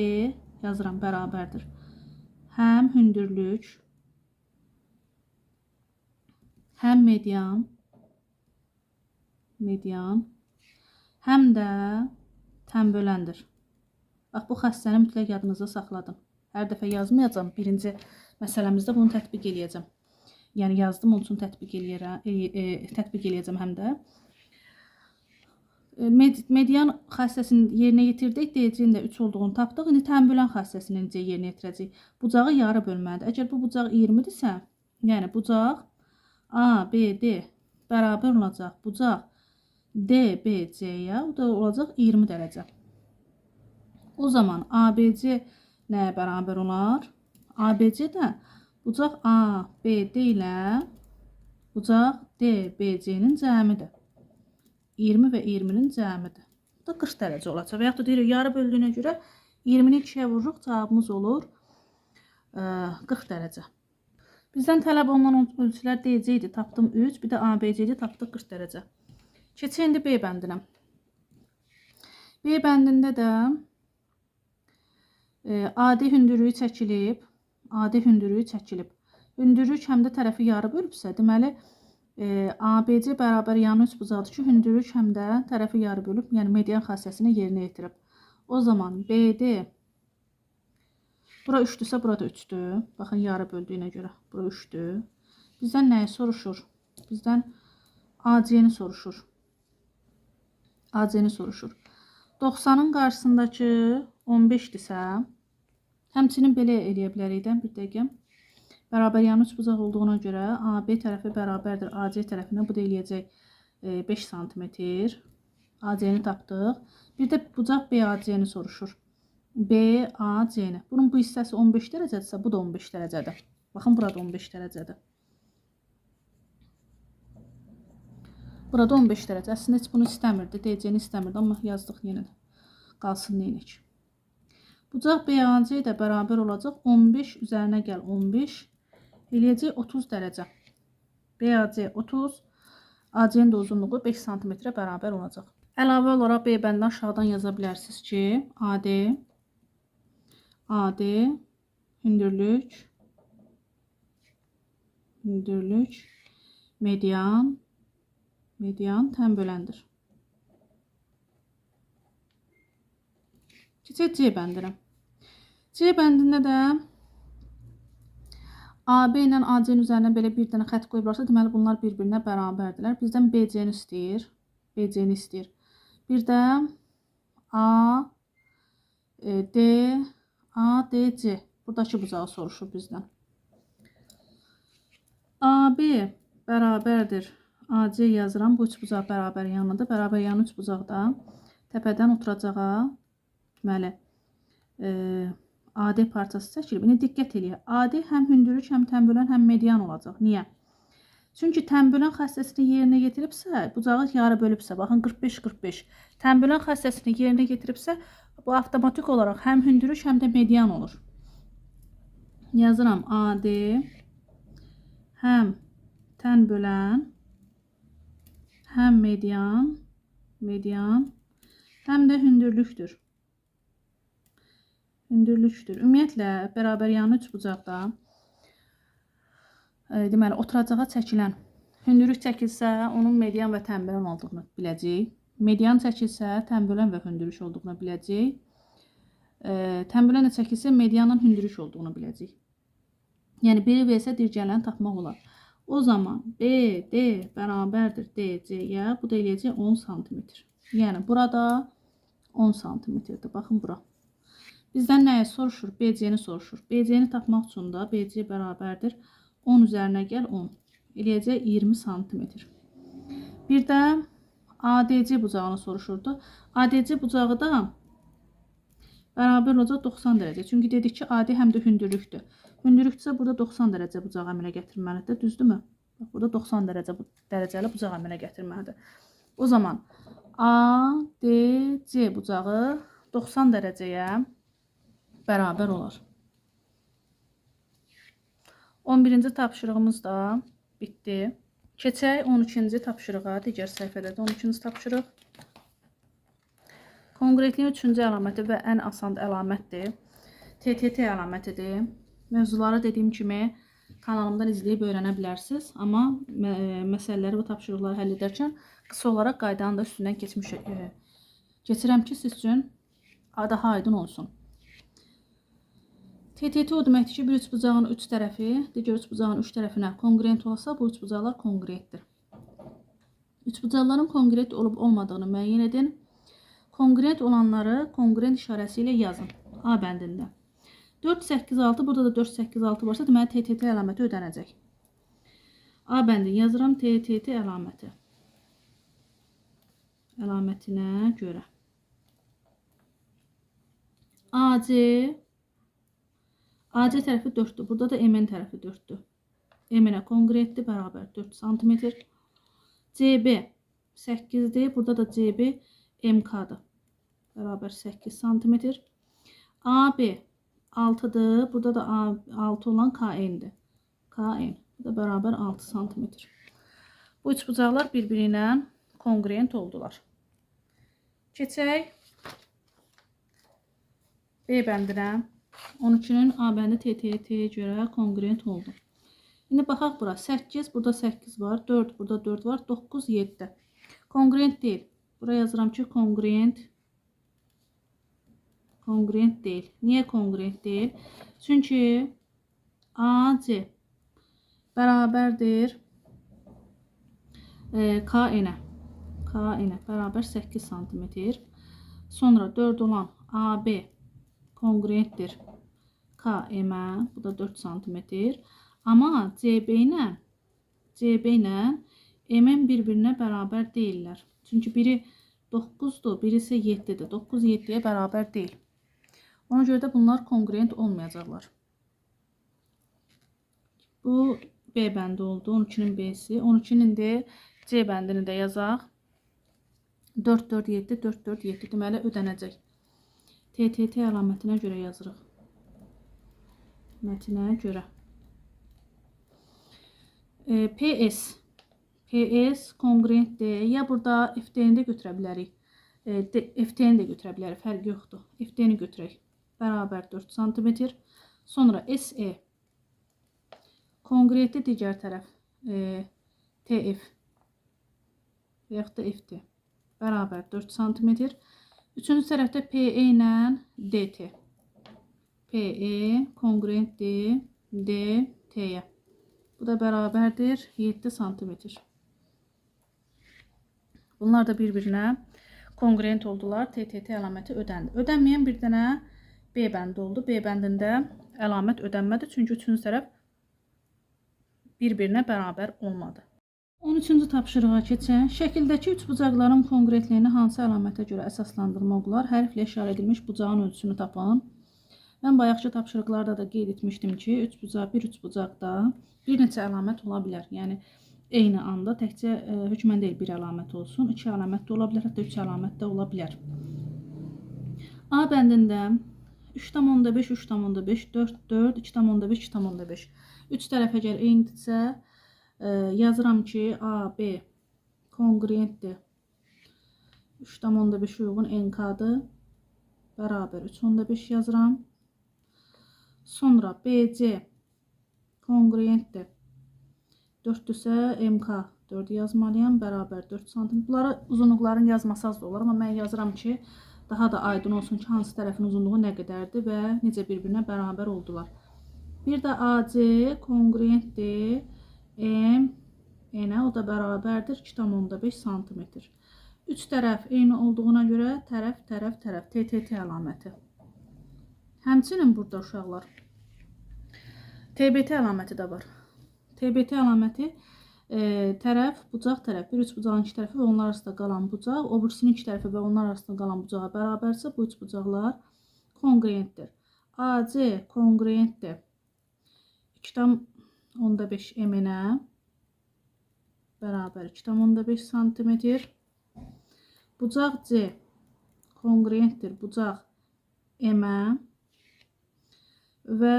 yazıram, bərabərdir. Həm hündürlük, həm median, həm də tənböləndir. Bax, bu xassəni mütləq yadınızda saxladım. Hər dəfə yazmayacağam. Birinci məsələmizdə bunu tətbiq eləyəcəm. Yəni, yazdım, onun üçün tətbiq eləyəcəm həm də. Median xassəsini yerinə yetirdik. DC-nin də 3 olduğunu tapdıq. İndi tənbölən xassəsini necə yerinə yetirəcəyik? Bucağı yarı bölməlidir. Əgər bu bucaq 20-dirsə, yəni bucaq A, B, D bərabər olacaq bucaq D, B, C-yə, o da olacaq 20 dərəcə. O zaman ABC nəyə bərabər olar? ABC də bucaq A, B, D ilə bucaq D, B, C-nin cəmidir. 20 və 20-nin cəmidir. Bu da 40 dərəcə olacaq. Və yaxud da deyirik, yarı böldüyünə görə 20-ni 2-yə vururuq, cavabımız olur 40 dərəcə. Bizdən tələb olunan ölçülər DC idi, tapdım 3, bir də ABC idi, tapdıq 40 dərəcə. Keçək indi B bəndinə. B bəndində də AD hündürlüyü çəkilib, AD hündürlüyü çəkilib. Hündürlük həm də tərəfi yarı bölübsə, deməli ABC bərabər yanı üçbucaqdır ki, hündürlük həm də tərəfi yarı bölüb, yəni median xassəsini yerinə yetirib. O zaman BD bura 3-dürsə, burada 3-dür. Baxın, yarı böldüyünə görə bura 3-dür. Bizdən nəyi soruşur? Bizdən AC-ni soruşur. AC-ni soruşur. 90-ın qarşısındakı 15-dirsə, həmçinin belə eləyə bilərik də, bir dəqiqə. Bərabər yanı üçbucaq olduğuna görə AB tərəfi bərabərdir AC tərəfinə. Bu da eləyəcək 5 sm. AC-ni tapdıq. Bir də bucaq BAC-ni soruşur. BAC-ni. Bunun bu hissəsi 15 dərəcədirsə, bu da 15 dərəcədir. Baxın, burada 15 dərəcədir. Burada 15 dərəcə. Əslində heç bunu istəmirdi. DC-ni istəmirdi, amma yazdıq yenə də. Qalsın neynək. Bucaq BAC də bərabər olacaq. 15 üzərinə gəl 15. Eləyəcək 30 dərəcə. BAC 30, AC-nin də uzunluğu 5 sm bərabər olacaq. Əlavə olaraq B bəndini aşağıdan yaza bilərsiniz ki, AD hündürlük, median, tənböləndir. Keçək C bəndinə. C bəndində də AB ilə AC-nin üzərinə belə bir dənə xətt qoyublarsa, deməli bunlar bir-birinə bərabərdirlər. Bizdən BC-ni istəyir. BC-ni istəyir. Bir də A, D, A, D, C. Buradakı bucağı soruşur bizdən. AB bərabərdir. AC yazıram. Bu üç bucaq bərabər yanıdır. Bərabər yanı üç bucaqda təpədən oturacağa deməli AD parçası çəkilib. İndi diqqət eləyək. AD həm hündürlük, həm tənbölən, həm median olacaq. Niyə? Çünki tənbölən xassəsini yerinə yetiribsə, bucağı yarı bölübsə, baxın 45-45. Tənbölən xassəsini yerinə yetiribsə, bu avtomatik olaraq həm hündürlük, həm də median olur. Yazıram AD həm tənbölən, həm median, həm də hündürlükdür. Ümumiyyətlə, bərabər yanı üçbucaqda deməli, oturacağa çəkilən hündürlük çəkilsə, onun median və tənbölən olduğunu biləcəyik. Median çəkilsə, tənbölən və hündürlük olduğunu biləcəyik. Tənbölən də çəkilsə, medianın hündürlük olduğunu biləcəyik. Yəni, biri versə, digərlərini tapmaq olar. O zaman BD bərabərdir DC-yə. Bu da eləyəcək 10 sm. Yəni, burada 10 sm-dir. Baxın, bura. Bizdən nəyi soruşur? BC-ni soruşur. BC-ni tapmaq üçün də BC bərabərdir 10 üzərinə gəl 10. Eləyəcək 20 santimetr. Bir də ADC bucağını soruşurdu. ADC bucağı da bərabər olacaq 90 dərəcə. Çünki dedik ki, AD həm də hündürlükdür. Hündürlükdürsə burada 90 dərəcə bucağı əmələ gətirməlidir. Düzdürmü? Bax, burada 90 dərəcəli bucaq əmələ gətirməlidir. O zaman ADC bucağı 90 dərəcəyə bərabər olar. 11-ci tapşırığımız da bitdi. Keçək 12-ci tapşırığa. Digər səhifədə də 12-ci tapşırıq. Konkretliyin 3-cü əlaməti və ən asan əlamətdir. TTT əlamətidir. Mövzuları dediyim kimi kanalımdan izləyib öyrənə bilərsiniz. Amma məsələləri və tapşırıqları həll edərkən qısa olaraq qaydanın da üstündən keçirəm ki, siz üçün daha aydın olsun. TTT o deməkdir ki, bir üçbucağın üç tərəfi digər üçbucağın üç tərəfinə konqruent olsa, bu üçbucaqlar konqruentdir. Üçbucaqların konqruent olub olmadığını müəyyən edin. Konqruent olanları konqruent işarəsi ilə yazın. A bəndində. 4, 8, 6, burada da 4, 8, 6 varsa, deməli TTT əlaməti ödənəcək. A bəndini yazıram TTT əlaməti. Əlamətinə görə. AC tərəfi 4-dür. Burada da MN tərəfi 4-dür. MN-ə konqruentdir, bərabər 4 sm. CB 8-dir. Burada da CB MK-dır. Bərabər 8 sm. AB 6-dır. Burada da 6 olan KN-dir. KN. Bu da bərabər 6 sm. Bu üçbucaqlar bir-biri ilə konqruent oldular. Keçək B bəndinə. 12-nin A bəndi TTT-yə görə konqruent oldu. İndi baxaq bura. 8, burada 8 var. 4, burada 4 var. 9, 7. Konqruent deyil. Bura yazıram ki, konqruent deyil. Niyə konqruent deyil? Çünki AC bərabərdir KN-ə. KN-ə bərabər 8 sm. Sonra 4 olan AB konqruentdir KM-ə, bu da 4 sm. Amma CB ilə MN bir-birinə bərabər deyirlər. Çünki biri 9-dur, biri isə 7-dir. 9 7-yə bərabər deyil. Ona görə də bunlar konqruent olmayacaqlar. Bu B bəndi oldu. 12-nin B-si. 12-nin də C bəndini də yazaq. 4, 4, 7, 4, 4, 7. Deməli, ödənəcək. TTT əlamətinə görə yazırıq. Mətinə görə. PS. PS konqruentdir. Ya burada FT-ni də götürə bilərik. FT-ni də götürə bilərik. Fərqi yoxdur. FT-ni götürək. Bərabər 4 sm. Sonra SE. Konqruentli digər tərəf. TF. Və yaxud da FT. Bərabər 4 sm. Üçüncü tərəfdə PE ilə DT. PE konqruentdir DT-yə. Bu da bərabərdir 7 sm. Bunlar da bir-birinə konqruent oldular. TTT əlaməti ödəndi. Ödənməyən bir dənə B bəndi oldu. B bəndində əlamət ödənmədi. Çünki üçüncü tərəf bir-birinə bərabər olmadı. 13-cü tapşırığa keçək. Şəkildəki üçbucaqların konqruentliyini hansı əlamətə görə əsaslandırmaq olar? Hərflə işarə edilmiş bucağın ölçüsünü tapın. Mən bayaqki tapşırıqlarda da qeyd etmişdim ki, bir üçbucaqda bir neçə əlamət ola bilər. Yəni, eyni anda təkcə hökmən deyil bir əlamət olsun, iki əlamət də ola bilər, hətta üç əlamət də ola bilər. A bəndində 3,5, 3,5, 4, 4, 2,5, 2,5. Üç tərəf əgər eynidirsə, yazıram ki, A, B konqruentdir. 3,5 uyğun NK-dır. Bərabər 3,5 yazıram. Sonra BC konqruentdir. 4-dürsə MK 4 yazmalıyam. Bərabər 4 sm. Bunları uzunluqların yazması az da olar, amma mən yazıram ki, daha da aydın olsun ki, hansı tərəfin uzunluğu nə qədərdir və necə bir-birinə bərabər oldular. Bir də AC konqruentdir M, N-ə, o da bərabərdir 2,5 sm. Üç tərəf eyni olduğuna görə tərəf, tərəf, tərəf, TTT əlaməti. Həmçinin burada uşaqlar TBT əlaməti də var. TBT əlaməti tərəf, bucaq tərəf. Bir üçbucağın iki tərəfi və onlar arasında qalan bucaq, o birisinin iki tərəfi və onlar arasında qalan bucağa bərabərsə, bu üçbucaqlar konqruentdir. AC konqruentdir 2,5 MN-ə bərabər 2,5 sm. Bucaq C konqruentdir bucaq M-ə və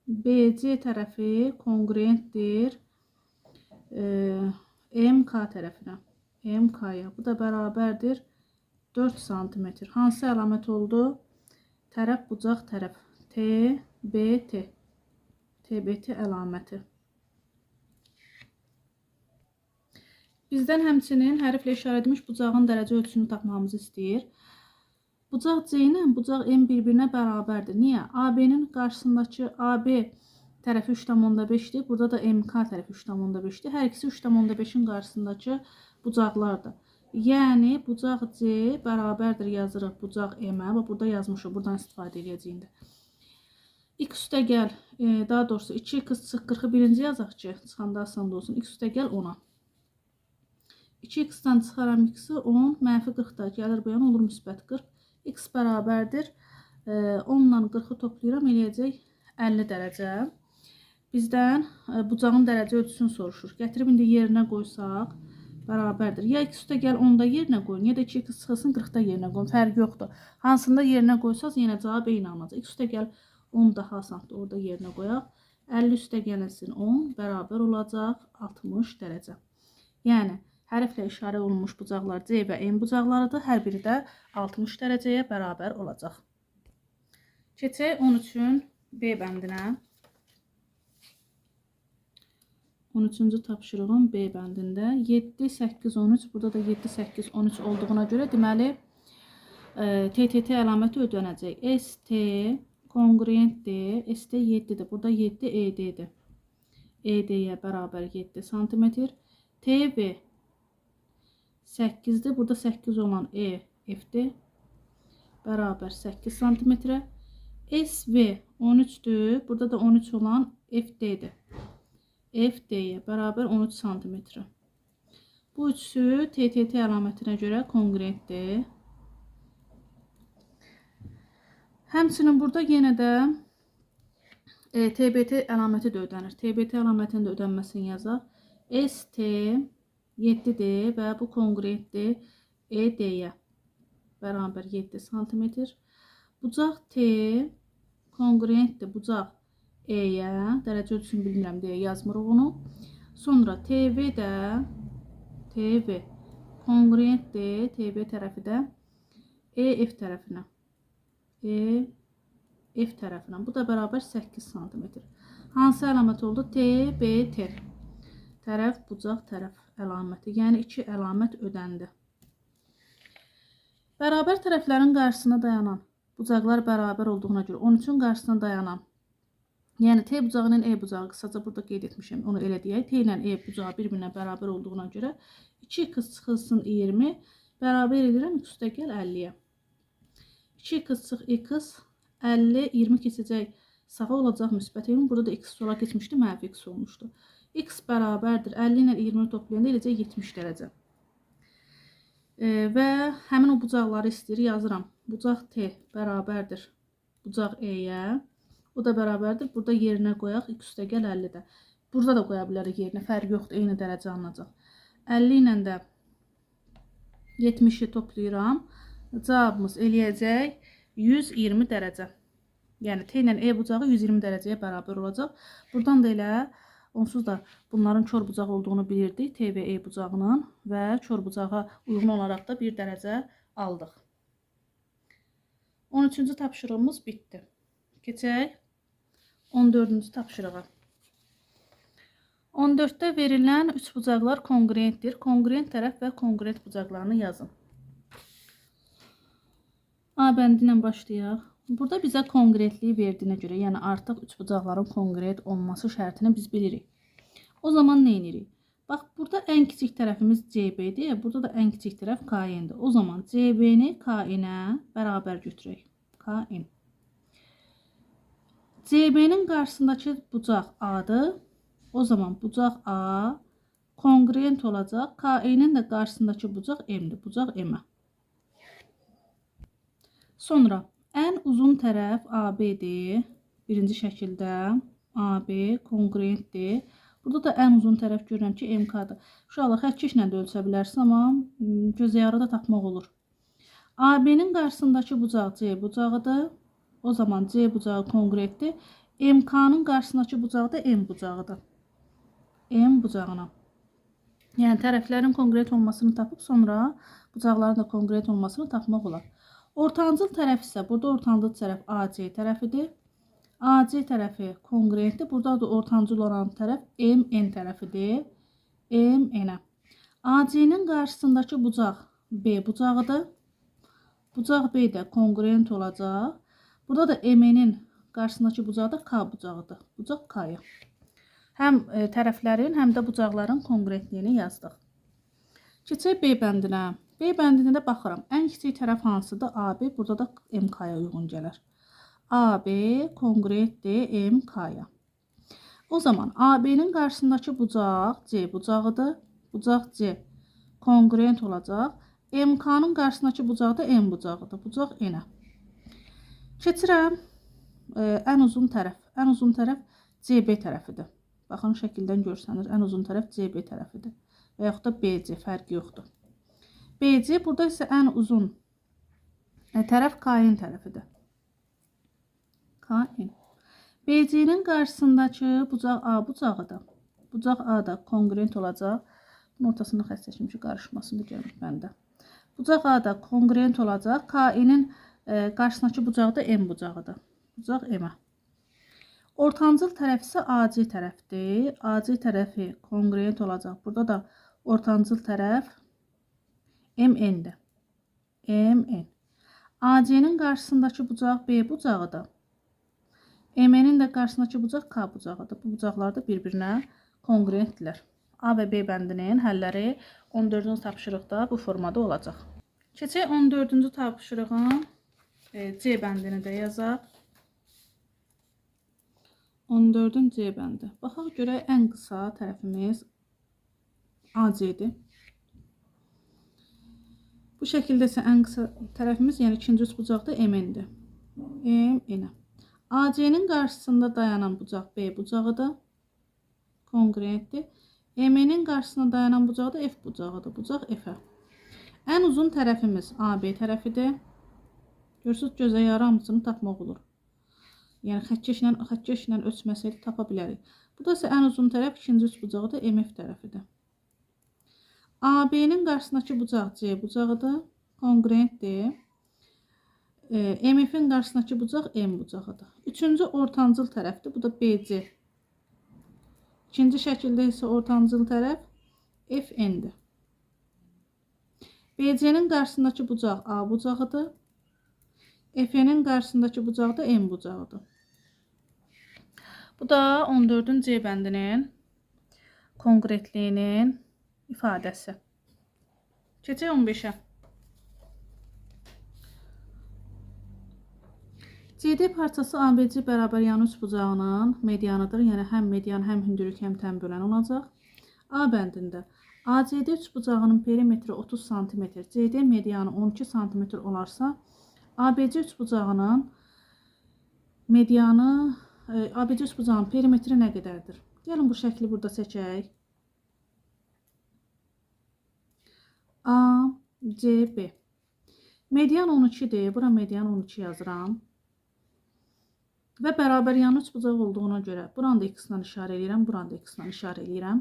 BC tərəfi konqruentdir MK tərəfinə. MK-ya. Bu da bərabərdir 4 sm. Hansı əlamət oldu? Tərəf, bucaq, tərəf. TBT. TBT əlaməti. Bizdən həmçinin hərflə işarə edilmiş bucağın dərəcə ölçüsünü tapmamızı istəyir. Bucaq C ilə bucaq M bir-birinə bərabərdir. Niyə? AB-nin qarşısındakı AB tərəfi 3,5-dir. Burada da MK tərəfi 3,5-dir. Hər ikisi 3,5-in qarşısındakı bucaqlardır. Yəni, bucaq C bərabərdir yazırıq bucaq M-ə. Bax, burada yazmışıq. Buradan istifadə edəcəyik indi. X üstə gəl, daha doğrusu 2x çıx 40-ı birinci yazaq ki, çıxanda asan da olsun. X üstə gəl 10-a. 2x-dən çıxaram x-i 10, mənfi 40 da gəlir bu yana, olur müsbət 40. X bərabərdir. 10 ilə 40-ı toplayıram, eləyəcək 50 dərəcə. Bizdən bucağın dərəcə ölçüsünü soruşur. Gətirib indi yerinə qoysaq, bərabərdir. Ya x üstə gəl 10-da yerinə qoyun, ya da 2x çıxılsın 40-da yerinə qoyun. Fərqi yoxdur. Hansında yerinə qoysaz, yenə cavab eyni alınacaq. X üstə gəl 10 daha asandır, orada yerinə qoyaq. 50 üstə gəlinsin 10, bərabər olacaq 60 dərəcə. Yəni, hərflə işarə olunmuş bucaqlar C və M bucaqlarıdır. Hər biri də 60 dərəcəyə bərabər olacaq. Keçək 13-ün B bəndinə. 13-cü tapşırığın B bəndində 7, 8, 13, burada da 7, 8, 13 olduğuna görə deməli TTT əlaməti ödənəcək. ST konqruentdir. ST 7-dir. Burada 7 ED-dir. ED-yə bərabər 7 sm. TV 8-dir. Burada 8 olan E F-dir. Bərabər 8 sm. SV 13-dür. Burada da 13 olan FD-dir. FD-yə bərabər 13 sm. Bu üçüsü TTT əlamətinə görə konqruentdir. Həmçinin burada yenə də TBT əlaməti də ödənir. TBT əlamətinin də ödənməsini yazaq. ST 7-dir və bu konqruentdir ED-yə bərabər 7 sm. Bucaq T konqruentdir bucaq E-yə, dərəcə ölçüsünü bilmirəm deyə yazmırıq onu. Sonra TV də TV konqruentdir TV tərəfi də EF tərəfinə. EF tərəfinə. Bu da bərabər 8 sm. Hansı əlamət oldu? TBT. Tərəf, bucaq, tərəf əlaməti. Yəni 2 əlamət ödəndi. Bərabər tərəflərin qarşısına dayanan bucaqlar bərabər olduğuna görə 13-ün qarşısına dayanan, yəni T bucağı ilə E bucağı, qısaca burada qeyd etmişəm, onu elə deyək. T ilə E bucağı bir-birinə bərabər olduğuna görə 2x çıxılsın 20, bərabər edirəm x üstə gəl 50-yə. 2x çıx x, 50, 20 keçəcək sağa olacaq müsbət 20. Burada da x sola keçmişdi, mənfi x olmuşdu. X bərabərdir 50 ilə 20-ni toplayanda eləcək 70 dərəcə. Və həmin o bucaqları istəyir, yazıram. Bucaq T bərabərdir bucaq E-yə. O da bərabərdir. Burada yerinə qoyaq. X üstə gəl 50-də. Burada da qoya bilərik yerinə. Fərqi yoxdur. Eyni dərəcə alınacaq. 50 ilə də 70-i toplayıram. Cavabımız eləyəcək 120 dərəcə. Yəni T ilə E bucağı 120 dərəcəyə bərabər olacaq. Buradan da elə onsuz da bunların kor bucağı olduğunu bilirdik. T və E bucağının və kor bucağa uyğun olaraq da bir dərəcə aldıq. 13-cü tapşırığımız bitdi. Keçək 14-cü tapşırığa. 14-də verilən üçbucaqlar konqruentdir. Konqruent tərəf və konqruent bucaqlarını yazın. A bəndi ilə başlayaq. Burada bizə konqruentliyi verdiyinə görə, yəni artıq üçbucaqların konqruent olması şərtini biz bilirik. O zaman nə edirik? Bax, burada ən kiçik tərəfimiz CB-dir, burada da ən kiçik tərəf KN-dir. O zaman CB-ni KN-ə bərabər götürək. KN. CB-nin qarşısındakı bucaq A-dır. O zaman bucaq A konqruent olacaq. KE-nin də qarşısındakı bucaq M-dir. Bucaq M-ə. Sonra ən uzun tərəf AB-dir. Birinci şəkildə AB konqruentdir. Burada da ən uzun tərəf görürəm ki, MK-dır. Uşaqlar, xəttkeşlə də ölçə bilərsin, amma gözə yarıda tapmaq olur. AB-nin qarşısındakı bucaq C bucağıdır. O zaman C bucağı konqruentdir. MK-nın qarşısındakı bucağı da M bucağıdır. M bucağına. Yəni, tərəflərin konqruent olmasını tapıb, sonra bucaqların da konqruent olmasını tapmaq olar. Ortancıl tərəf isə, burada ortancıl tərəf AC tərəfidir. AC tərəfi konqruentdir. Burada da ortancıl olan tərəf MN tərəfidir. MN-ə. AC-nin qarşısındakı bucaq B bucağıdır. Bucaq B də konqruent olacaq. Burada da MN-in qarşısındakı bucağı da K bucağıdır. Bucaq K-ya. Həm tərəflərin, həm də bucaqların konqruentliyini yazdıq. Keçək B bəndinə. B bəndinə də baxıram. Ən kiçik tərəf hansıdır? AB. Burada da MK-ya uyğun gələr. AB konqruentdir MK-ya. O zaman AB-nin qarşısındakı bucaq C bucağıdır. Bucaq C konqruent olacaq. MK-nın qarşısındakı bucağı da M bucağıdır. Bucaq N-ə. Keçirəm ən uzun tərəf. Ən uzun tərəf CB tərəfidir. Baxın, şəkildən görsənir. Ən uzun tərəf CB tərəfidir. Və yaxud da BC, fərqi yoxdur. BC, burada isə ən uzun tərəf KN tərəfidir. KN. BC-nin qarşısındakı bucaq A bucağıdır. Bucaq A da konqruent olacaq. Bunun ortasını xətt çəkim ki, qarışmasın da görmür məndə. Bucaq A da konqruent olacaq. KN-in qarşısındakı bucağı da M bucağıdır. Bucaq M-ə. Ortancıl tərəf isə AC tərəfdir. AC tərəfi konqruent olacaq. Burada da ortancıl tərəf MN-dir. MN. AC-nin qarşısındakı bucaq B bucağıdır. MN-in də qarşısındakı bucaq K bucağıdır. Bu bucaqlar da bir-birinə konqruentdirlər. A və B bəndinin həlləri 14-cü tapşırıqda bu formada olacaq. Keçək 14-cü tapşırığın C bəndini də yazaq. 14-ün C bəndi. Baxaq görək ən qısa tərəfimiz AC-dir. Bu şəkildə isə ən qısa tərəfimiz, yəni ikinci üçbucaqda MN-dir. MN-ə. AC-nin qarşısında dayanan bucaq B bucağıdır. Konqruentdir. MN-in qarşısında dayanan bucağı da F bucağıdır. Bucaq F-ə. Ən uzun tərəfimiz AB tərəfidir. Görürsünüz, gözə yarı hamısını tapmaq olur. Yəni, xəttkeşlə ölçməsəydi tapa bilərik. Burada isə ən uzun tərəf ikinci üçbucağı da MF tərəfidir. AB-nin qarşısındakı bucaq C bucağıdır. Konqruentdir. MF-in qarşısındakı bucaq M bucağıdır. Üçüncü ortancıl tərəfdir. Bu da BC. İkinci şəkildə isə ortancıl tərəf FN-dir. BC-nin qarşısındakı bucaq A bucağıdır. FN-in qarşısındakı bucaq da M bucağıdır. Bu da 14-ün C bəndinin konkretliyinin ifadəsi. Keçək 15-ə. CD parçası ABC bərabər yan üçbucağının medianıdır. Yəni həm median, həm hündürlük, həm tənbölən olacaq. A bəndində ACD üçbucağının perimetri 30 cm, CD medianı 12 cm olarsa, ABC üçbucağının medianı, ABC üçbucağının perimetri nə qədərdir? Gəlin bu şəkli burada çəkək. A, C, B. Median 12-dir. Bura median 12 yazıram. Və bərabər yan üçbucaq olduğuna görə buranı da x-la işarə eləyirəm, buranı da x-la işarə eləyirəm.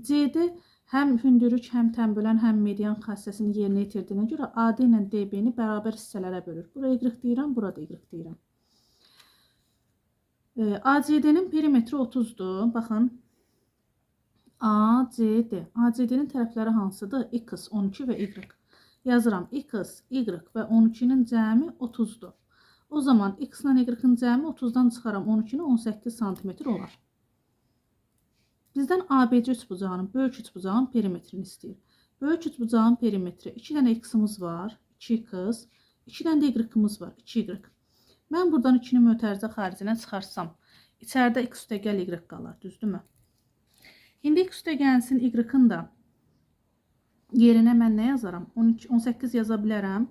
CD həm hündürlük, həm tənbölən, həm median xassəsini yerinə yetirdiyinə görə AD ilə DB-ni bərabər hissələrə bölür. Bura y deyirəm, bura da y deyirəm. ACD-nin perimetri 30-dur. Baxın, ACD. ACD-nin tərəfləri hansıdır? X, 12 və Y. Yazıram, X, Y və 12-nin cəmi 30-dur. O zaman X ilə Y-ın cəmi 30-dan çıxaram 12-ni 18 cm olar. Bizdən ABC üçbucağının, böyük üçbucağın perimetrini istəyir. Böyük üçbucağın perimetri 2 dənə X-imiz var, 2X, 2 dənə də Y-imiz var, 2Y. Mən buradan 2-ni mötərizə xaricinə çıxarsam, içəridə X üstəgəl Y qalar, düzdürmü? İndi x üstə gəlsin y-ın da yerinə mən nə yazaram? 12, 18 yaza bilərəm.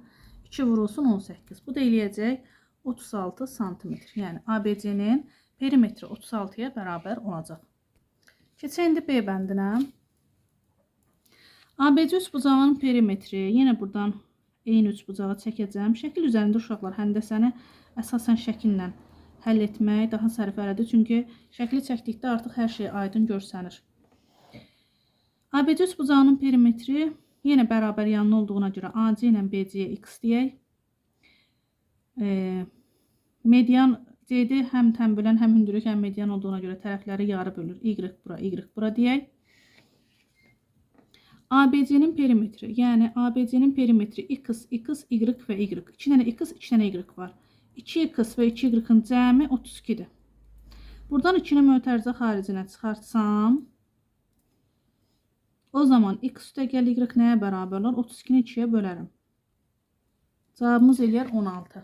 2 vurulsun 18. Bu da eləyəcək 36 santimetr. Yəni ABC-nin perimetri 36-ya bərabər olacaq. Keçək indi B bəndinə. ABC üçbucağının perimetri, yenə buradan eyni üçbucağı çəkəcəm. Şəkil üzərində uşaqlar həndəsəni əsasən şəkillə həll etmək daha sərfəlidir. Çünki şəkli çəkdikdə artıq hər şey aydın görsənir. ABC üçbucağının perimetri yenə bərabər yanlı olduğuna görə AC ilə BC-yə x deyək. Median CD həm tənbölən, həm hündürlük, həm median olduğuna görə tərəfləri yarı bölür. Y bura, Y bura deyək. ABC-nin perimetri, yəni ABC-nin perimetri x, x, y və y. 2 dənə x, 2 dənə y var. 2x və 2y-ın cəmi 32-dir. Buradan 2-ni mötərizə xaricinə çıxartsam, o zaman x üstə gəl y nəyə bərabər olar? 32-ni 2-yə bölərəm. Cavabımız eləyər 16.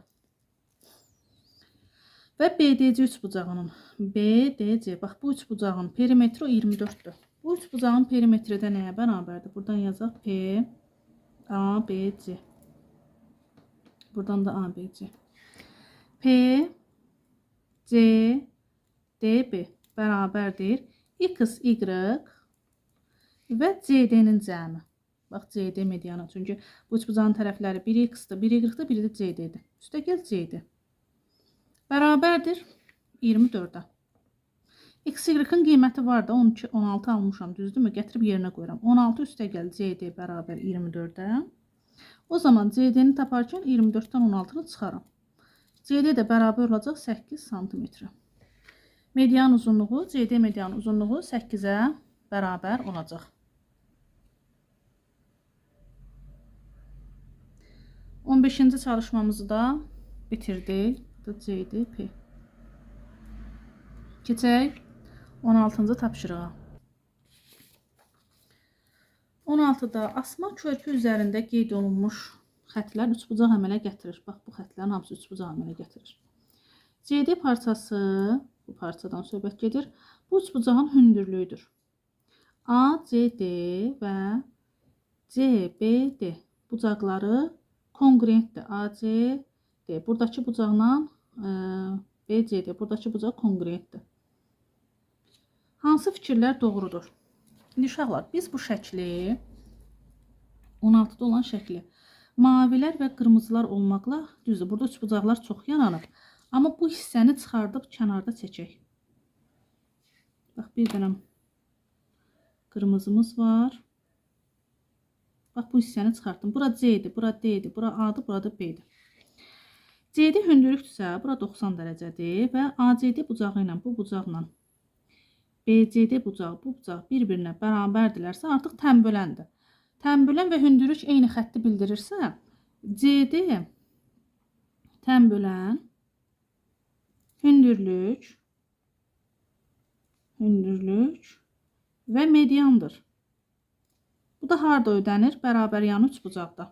Və BDC üçbucağının, BDC, bax bu üçbucağın perimetri 24-dür. Bu üçbucağın perimetri də nəyə bərabərdir? Buradan yazaq P, A, B, C. Buradan da A, B, C. P, C, D, B bərabərdir. X, Y və CD-nin cəmi. Bax, CD medianı. Çünki bu üçbucağın tərəfləri biri X-dir, biri Y-dir, biri də CD-dir. Üstəgəl CD. Bərabərdir 24-ə. X, Y-ın qiyməti var da 12, 16 almışam, düzdürmü? Gətirib yerinə qoyuram. 16 üstəgəl CD bərabər 24-ə. O zaman CD-ni taparkən 24-dən 16-nı çıxaram. CD də bərabər olacaq 8 santimetrə. Median uzunluğu, CD median uzunluğu 8-ə bərabər olacaq. 15-ci çalışmamızı da bitirdik. C, D, P. Keçək 16-cı tapşırığa. 16-da asma körpü üzərində qeyd olunmuş xətlər üçbucaq əmələ gətirir. Bax, bu xətlərin hamısı üçbucaq əmələ gətirir. CD parçası, bu parçadan söhbət gedir, bu üçbucağın hündürlüyüdür. ACD və CBD bucaqları konqruentdir. ACD, buradakı bucaqla BCD, buradakı bucaq konqruentdir. Hansı fikirlər doğrudur? İndi uşaqlar, biz bu şəkli, 16-da olan şəkli, mavilər və qırmızılar olmaqla, düzdür, burada üçbucaqlar çox yaranıb. Amma bu hissəni çıxardıb kənarda çəkək. Bax, bir dənə qırmızımız var. Bax, bu hissəni çıxartdım. Bura C-dir, bura D-dir, bura A-dır, bura da B-dir. CD hündürlükdürsə, bura 90 dərəcədir və ACD bucağı ilə bu bucaqla BCD bucağı, bu bucaq bir-birinə bərabərdirlərsə, artıq tənböləndir. Tənbölən və hündürlük eyni xətti bildirirsə, CD tənbölən, hündürlük, hündürlük və mediandır. Bu da harda ödənir? Bərabər yanı üçbucaqda.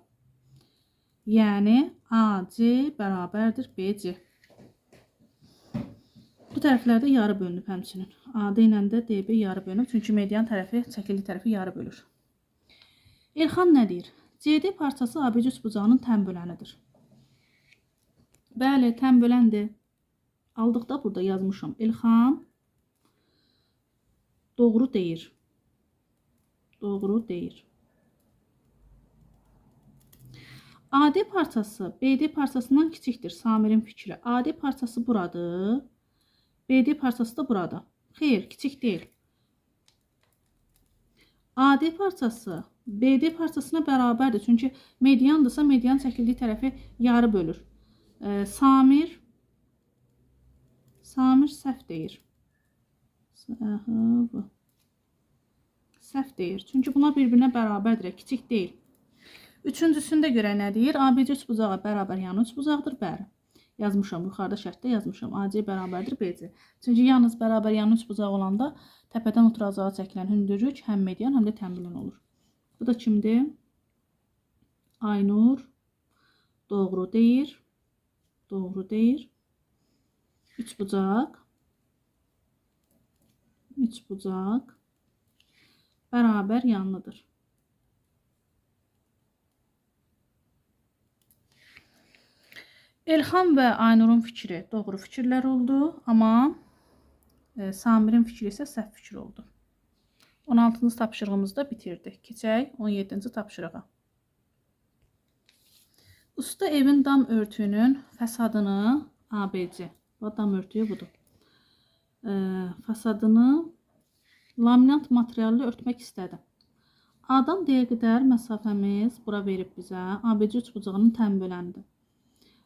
Yəni AC bərabərdir BC. Bu tərəflərdə yarı bölünüb həmçinin. AD ilə də DB yarı bölünüb. Çünki median tərəfi, çəkilli tərəfi yarı bölür. Elxan nə deyir? CD parçası ABC üçbucağının tənbölənidir. Bəli, tənböləndir. Aldıqda burada yazmışam. Elxan doğru deyir. Doğru deyir. AD parçası BD parçasından kiçikdir. Samirin fikri. AD parçası buradır. BD parçası da burada. Xeyr, kiçik deyil. AD parçası BD parçasına bərabərdir. Çünki mediandırsa, median çəkildiyi tərəfi yarı bölür. Samir səhv deyir. Səhv deyir. Çünki bunlar bir-birinə bərabərdir, kiçik deyil. Üçüncüsündə görə nə deyir? ABC üçbucağı bərabər yanı üçbucaqdır. Bəli. Yazmışam, yuxarıda şərtdə yazmışam. AC bərabərdir BC. Çünki yalnız bərabər yanı üçbucaq olanda təpədən oturacağa çəkilən hündürlük həm median, həm də tənbölən olur. Bu da kimdir? Aynur doğru deyir. Doğru deyir. Üçbucaq. Üçbucaq. bərabər yanlıdır. Elxan və Aynurun fikri doğru fikirlər oldu, amma Samirin fikri isə səhv fikir oldu. 16-cı tapşırığımızı da bitirdik. Keçək 17-ci tapşırığa. Usta evin dam örtüyünün fasadını ABC, bu dam örtüyü budur. Fasadını laminat materialı örtmək istədi. A-dan D-yə qədər məsafəmiz bura verib bizə. ABC üçbucağının tən bölənidir.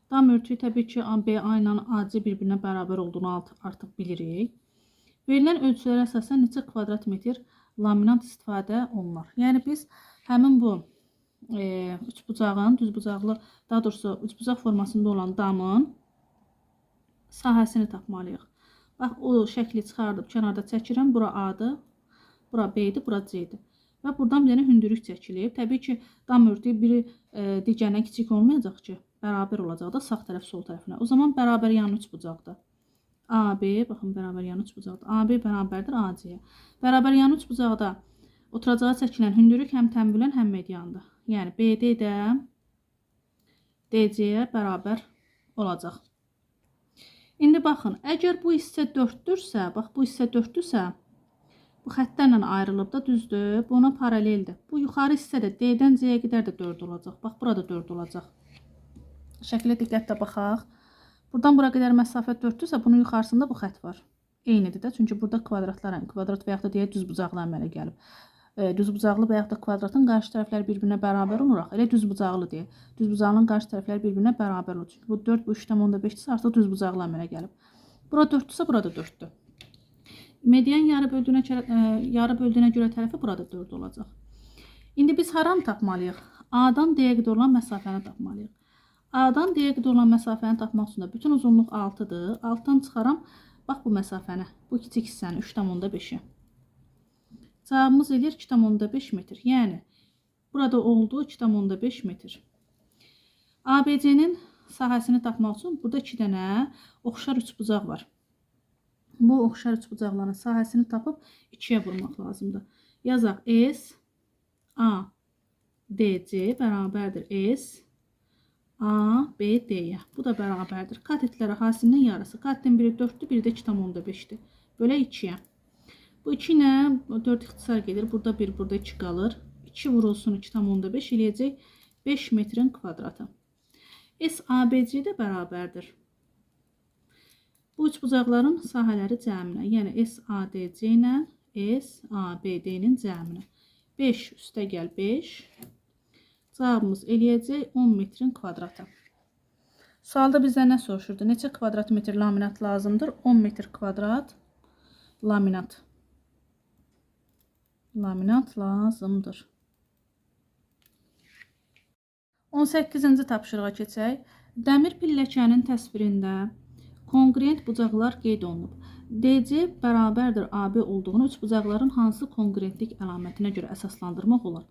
Dam örtüyü təbii ki, BA ilə AC bir-birinə bərabər olduğunu artıq bilirik. Verilən ölçülərə əsasən neçə kvadrat metr laminat istifadə olunar? Yəni biz həmin bu üçbucağın, düzbucaqlı, daha doğrusu üçbucaq formasında olan damın sahəsini tapmalıyıq. Bax, o şəkli çıxardıb kənarda çəkirəm. Bura A-dır, bura B-dir, bura C-dir. Və buradan bir dənə hündürlük çəkilib. Təbii ki, dam örtüyü biri digərindən kiçik olmayacaq ki, bərabər olacaq da sağ tərəf sol tərəfinə. O zaman bərabər yanlı üçbucaqdır. AB, baxın, bərabər yanlı üçbucaqdır. AB bərabərdir AC-yə. Bərabər yanlı üçbucaqda oturacağa çəkilən hündürlük həm tənbülən, həm mediandır. Yəni, BD də DC-yə bərabər olacaq. İndi baxın, əgər bu hissə 4-dürsə, bax, bu hissə 4-dürsə, bu xəttlərlə ayrılıb da düzdür, bu ona paraleldir. Bu yuxarı hissə də D-dən C-yə qədər də 4 olacaq. Bax, burada 4 olacaq. Şəkilə diqqətlə baxaq. Buradan bura qədər məsafə 4-dürsə, bunun yuxarısında bu xətt var. Eynidir də, çünki burada kvadratlar, kvadrat və yaxud da deyək düzbucaqlı əmələ gəlib. Düzbucaqlı və yaxud da kvadratın qarşı tərəfləri bir-birinə bərabər olur. Elə düzbucaqlı deyək. Düzbucaqlının qarşı tərəfləri bir-birinə bərabər olur. Çünki bu 4, bu 3,5-dirsə artıq düzbucaqlı əmələ gəlib. Bura 4-dürsə, burada 4-dür. Median yarı böldüyünə görə tərəfi burada 4 olacaq. İndi biz haranı tapmalıyıq? A-dan D-yə qədər olan məsafəni tapmalıyıq. A-dan D-yə qədər olan məsafəni tapmaq üçün də bütün uzunluq 6-dır. 6-dan çıxaram, bax bu məsafəni, bu kiçik hissəni 3,5-i. Cavabımız eləyir 2,5 metr. Yəni, burada oldu 2,5 metr. ABC-nin sahəsini tapmaq üçün burada 2 dənə oxşar üçbucaq var. Bu oxşar üçbucaqların sahəsini tapıb 2-yə vurmaq lazımdır. Yazaq S, A, D, C bərabərdir S, A, B, D-yə. Bu da bərabərdir. Katetlərə hasilinin yarısı. Katetin biri 4-dür, biri də 2,5-dir. Bölək 2-yə. Bu 2 ilə 4 ixtisar gedir. Burada 1, burada 2 qalır. 2 vurulsun 2,5 eləyəcək 5 metrin kvadratı. S, A, B, C də bərabərdir. Bu üçbucaqların sahələri cəminə, yəni S, A, D, C ilə S, A, B, D-nin cəminə. 5 üstə gəl 5. Cavabımız eləyəcək 10 metrin kvadratı. Sualda bizdən nə soruşurdu? Neçə kvadrat metr laminat lazımdır? 10 metr kvadrat laminat. Laminat lazımdır. 18-ci tapşırığa keçək. Dəmir pilləkənin təsvirində konqruent bucaqlar qeyd olunub. DC bərabərdir AB olduğunu üçbucaqların hansı konqruentlik əlamətinə görə əsaslandırmaq olar?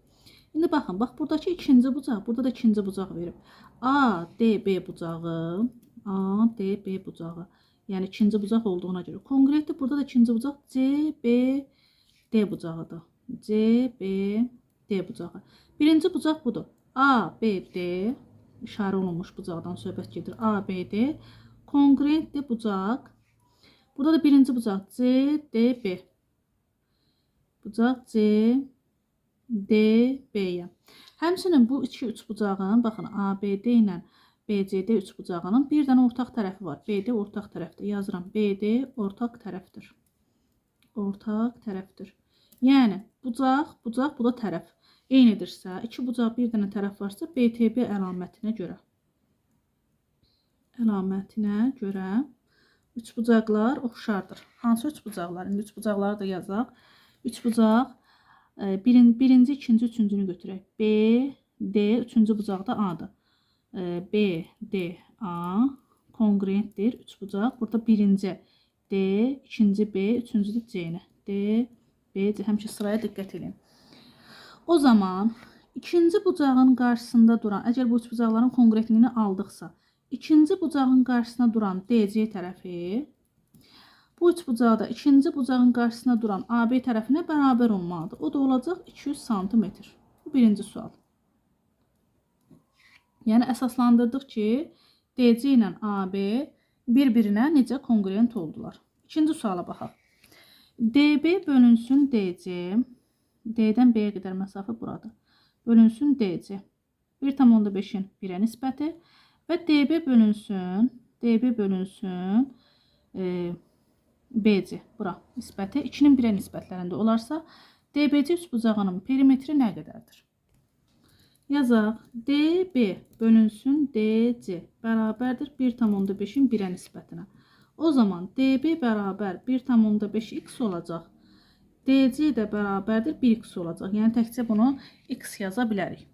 İndi baxın, bax buradakı ikinci bucaq, burada da ikinci bucaq verib. A, D, B bucağı, A, D, B bucağı. Yəni ikinci bucaq olduğuna görə. Konqruentdir, burada da ikinci bucaq C, B, D bucağıdır. C, B, D bucağı. Birinci bucaq budur. A, B, D, işarə olunmuş bucaqdan söhbət gedir. A, B, D. Konqruentdir bucaq. Burada da birinci bucaq C, D, B. Bucaq C, D, B-yə. Həmçinin bu iki üçbucağın, baxın, A, B, D ilə B, C, D üçbucağının bir dənə ortaq tərəfi var. B, D ortaq tərəfdir. Yazıram. B, D ortaq tərəfdir. Ortaq tərəfdir. Yəni, bucaq, bucaq, bu da tərəf. Eynidirsə, iki bucaq bir dənə tərəf varsa, B, T, B əlamətinə görə. Əlamətinə görə üçbucaqlar oxşardır. Hansı üçbucaqlar? İndi üçbucaqları da yazaq. Üçbucaq birinci, ikinci, üçüncünü götürək. B, D, üçüncü bucaqda A-dır. B, D, A konqruentdir. Üçbucaq. Burada birinci D, ikinci B, üçüncü də C-ni. D, B, C. Həmişə sıraya diqqət edin. O zaman ikinci bucağın qarşısında duran, əgər bu üçbucaqların konqruentliyini aldıqsa, ikinci bucağın qarşısına duran DC tərəfi, Bu üçbucağı da ikinci bucağın qarşısına duran AB tərəfinə bərabər olmalıdır. O da olacaq 200 sm. Bu birinci sual. Yəni əsaslandırdıq ki, DC ilə AB bir-birinə necə konqruent oldular. İkinci suala baxaq. DB bölünsün DC. D-dən B-yə qədər məsafə buradır. Bölünsün DC. 1,5-in 1-ə nisbəti və DB bölünsün BC bura nisbəti 2-nin 1-ə nisbətlərində olarsa DBC üçbucağının perimetri nə qədərdir? Yazaq. DB bölünsün DC bərabərdir 1,5-in 1-ə nisbətinə. O zaman DB bərabər 1,5x olacaq. DC də bərabərdir 1x olacaq. Yəni təkcə bunu x yaza bilərik.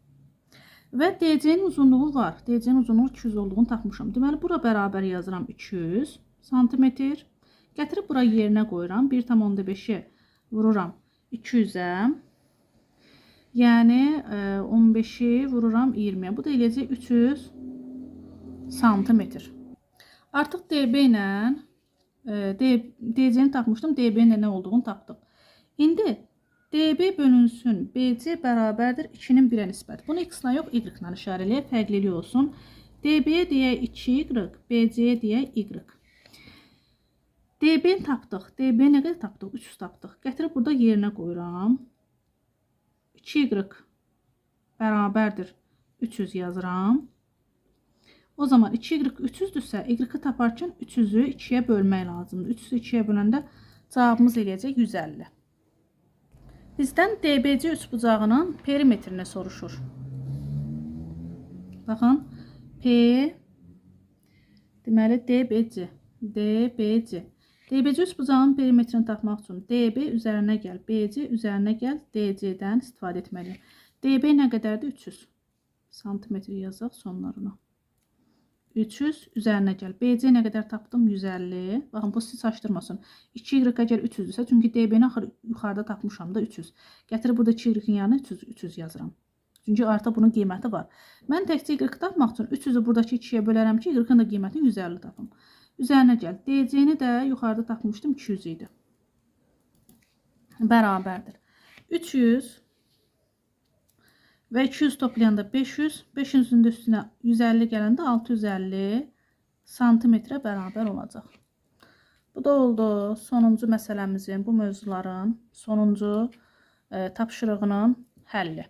Və DC-nin uzunluğu var. DC-nin uzunluğu 200 olduğunu tapmışam. Deməli, bura bərabər yazıram 200 santimetr. Gətirib bura yerinə qoyuram. 1,5-i vururam 200-ə. Yəni 15-i vururam 20-yə. Bu da eləyəcək 300 santimetr. Artıq DB ilə DC-ni tapmışdım. DB-nin də nə olduğunu tapdıq. İndi DB bölünsün BC bərabərdir 2-nin 1-ə nisbəti. Bunu x-la yox, y-la işarə eləyək, fərqliliyi olsun. DB-yə deyək 2y, BC-yə deyək y. DB-ni tapdıq. DB-ni nə qədər tapdıq? 300 tapdıq. Gətirib burada yerinə qoyuram. 2y bərabərdir 300 yazıram. O zaman 2y 300-dürsə, y-i taparkən 300-ü 2-yə bölmək lazımdır. 300-ü 2-yə böləndə cavabımız eləyəcək 150. Bizdən DBC üçbucağının perimetrini soruşur. Baxın, P, deməli DBC, DBC. DBC üçbucağının perimetrini tapmaq üçün DB üzərinə gəl, BC üzərinə gəl, DC-dən istifadə etməliyim. DB nə qədərdir? 300 santimetr yazaq sonlarına. 300 üzərinə gəl. BC nə qədər tapdım? 150. Baxın, bu sizi çaşdırmasın. 2y əgər 300-dürsə, çünki DB-ni axır yuxarıda tapmışam da 300. Gətirib burada 2y-in yanına 300 yazıram. Çünki artıq bunun qiyməti var. Mən təkcə y tapmaq üçün 300-ü buradakı 2-yə bölərəm ki, y-ın da qiymətini 150 tapım. Üzərinə gəl. DC-ni də yuxarıda tapmışdım, 200 idi. Bərabərdir. 300 və 200 toplayanda 500, 500-ün də üstünə 150 gələndə 650 santimetrə bərabər olacaq. Bu da oldu sonuncu məsələmizin, bu mövzuların sonuncu tapşırığının həlli.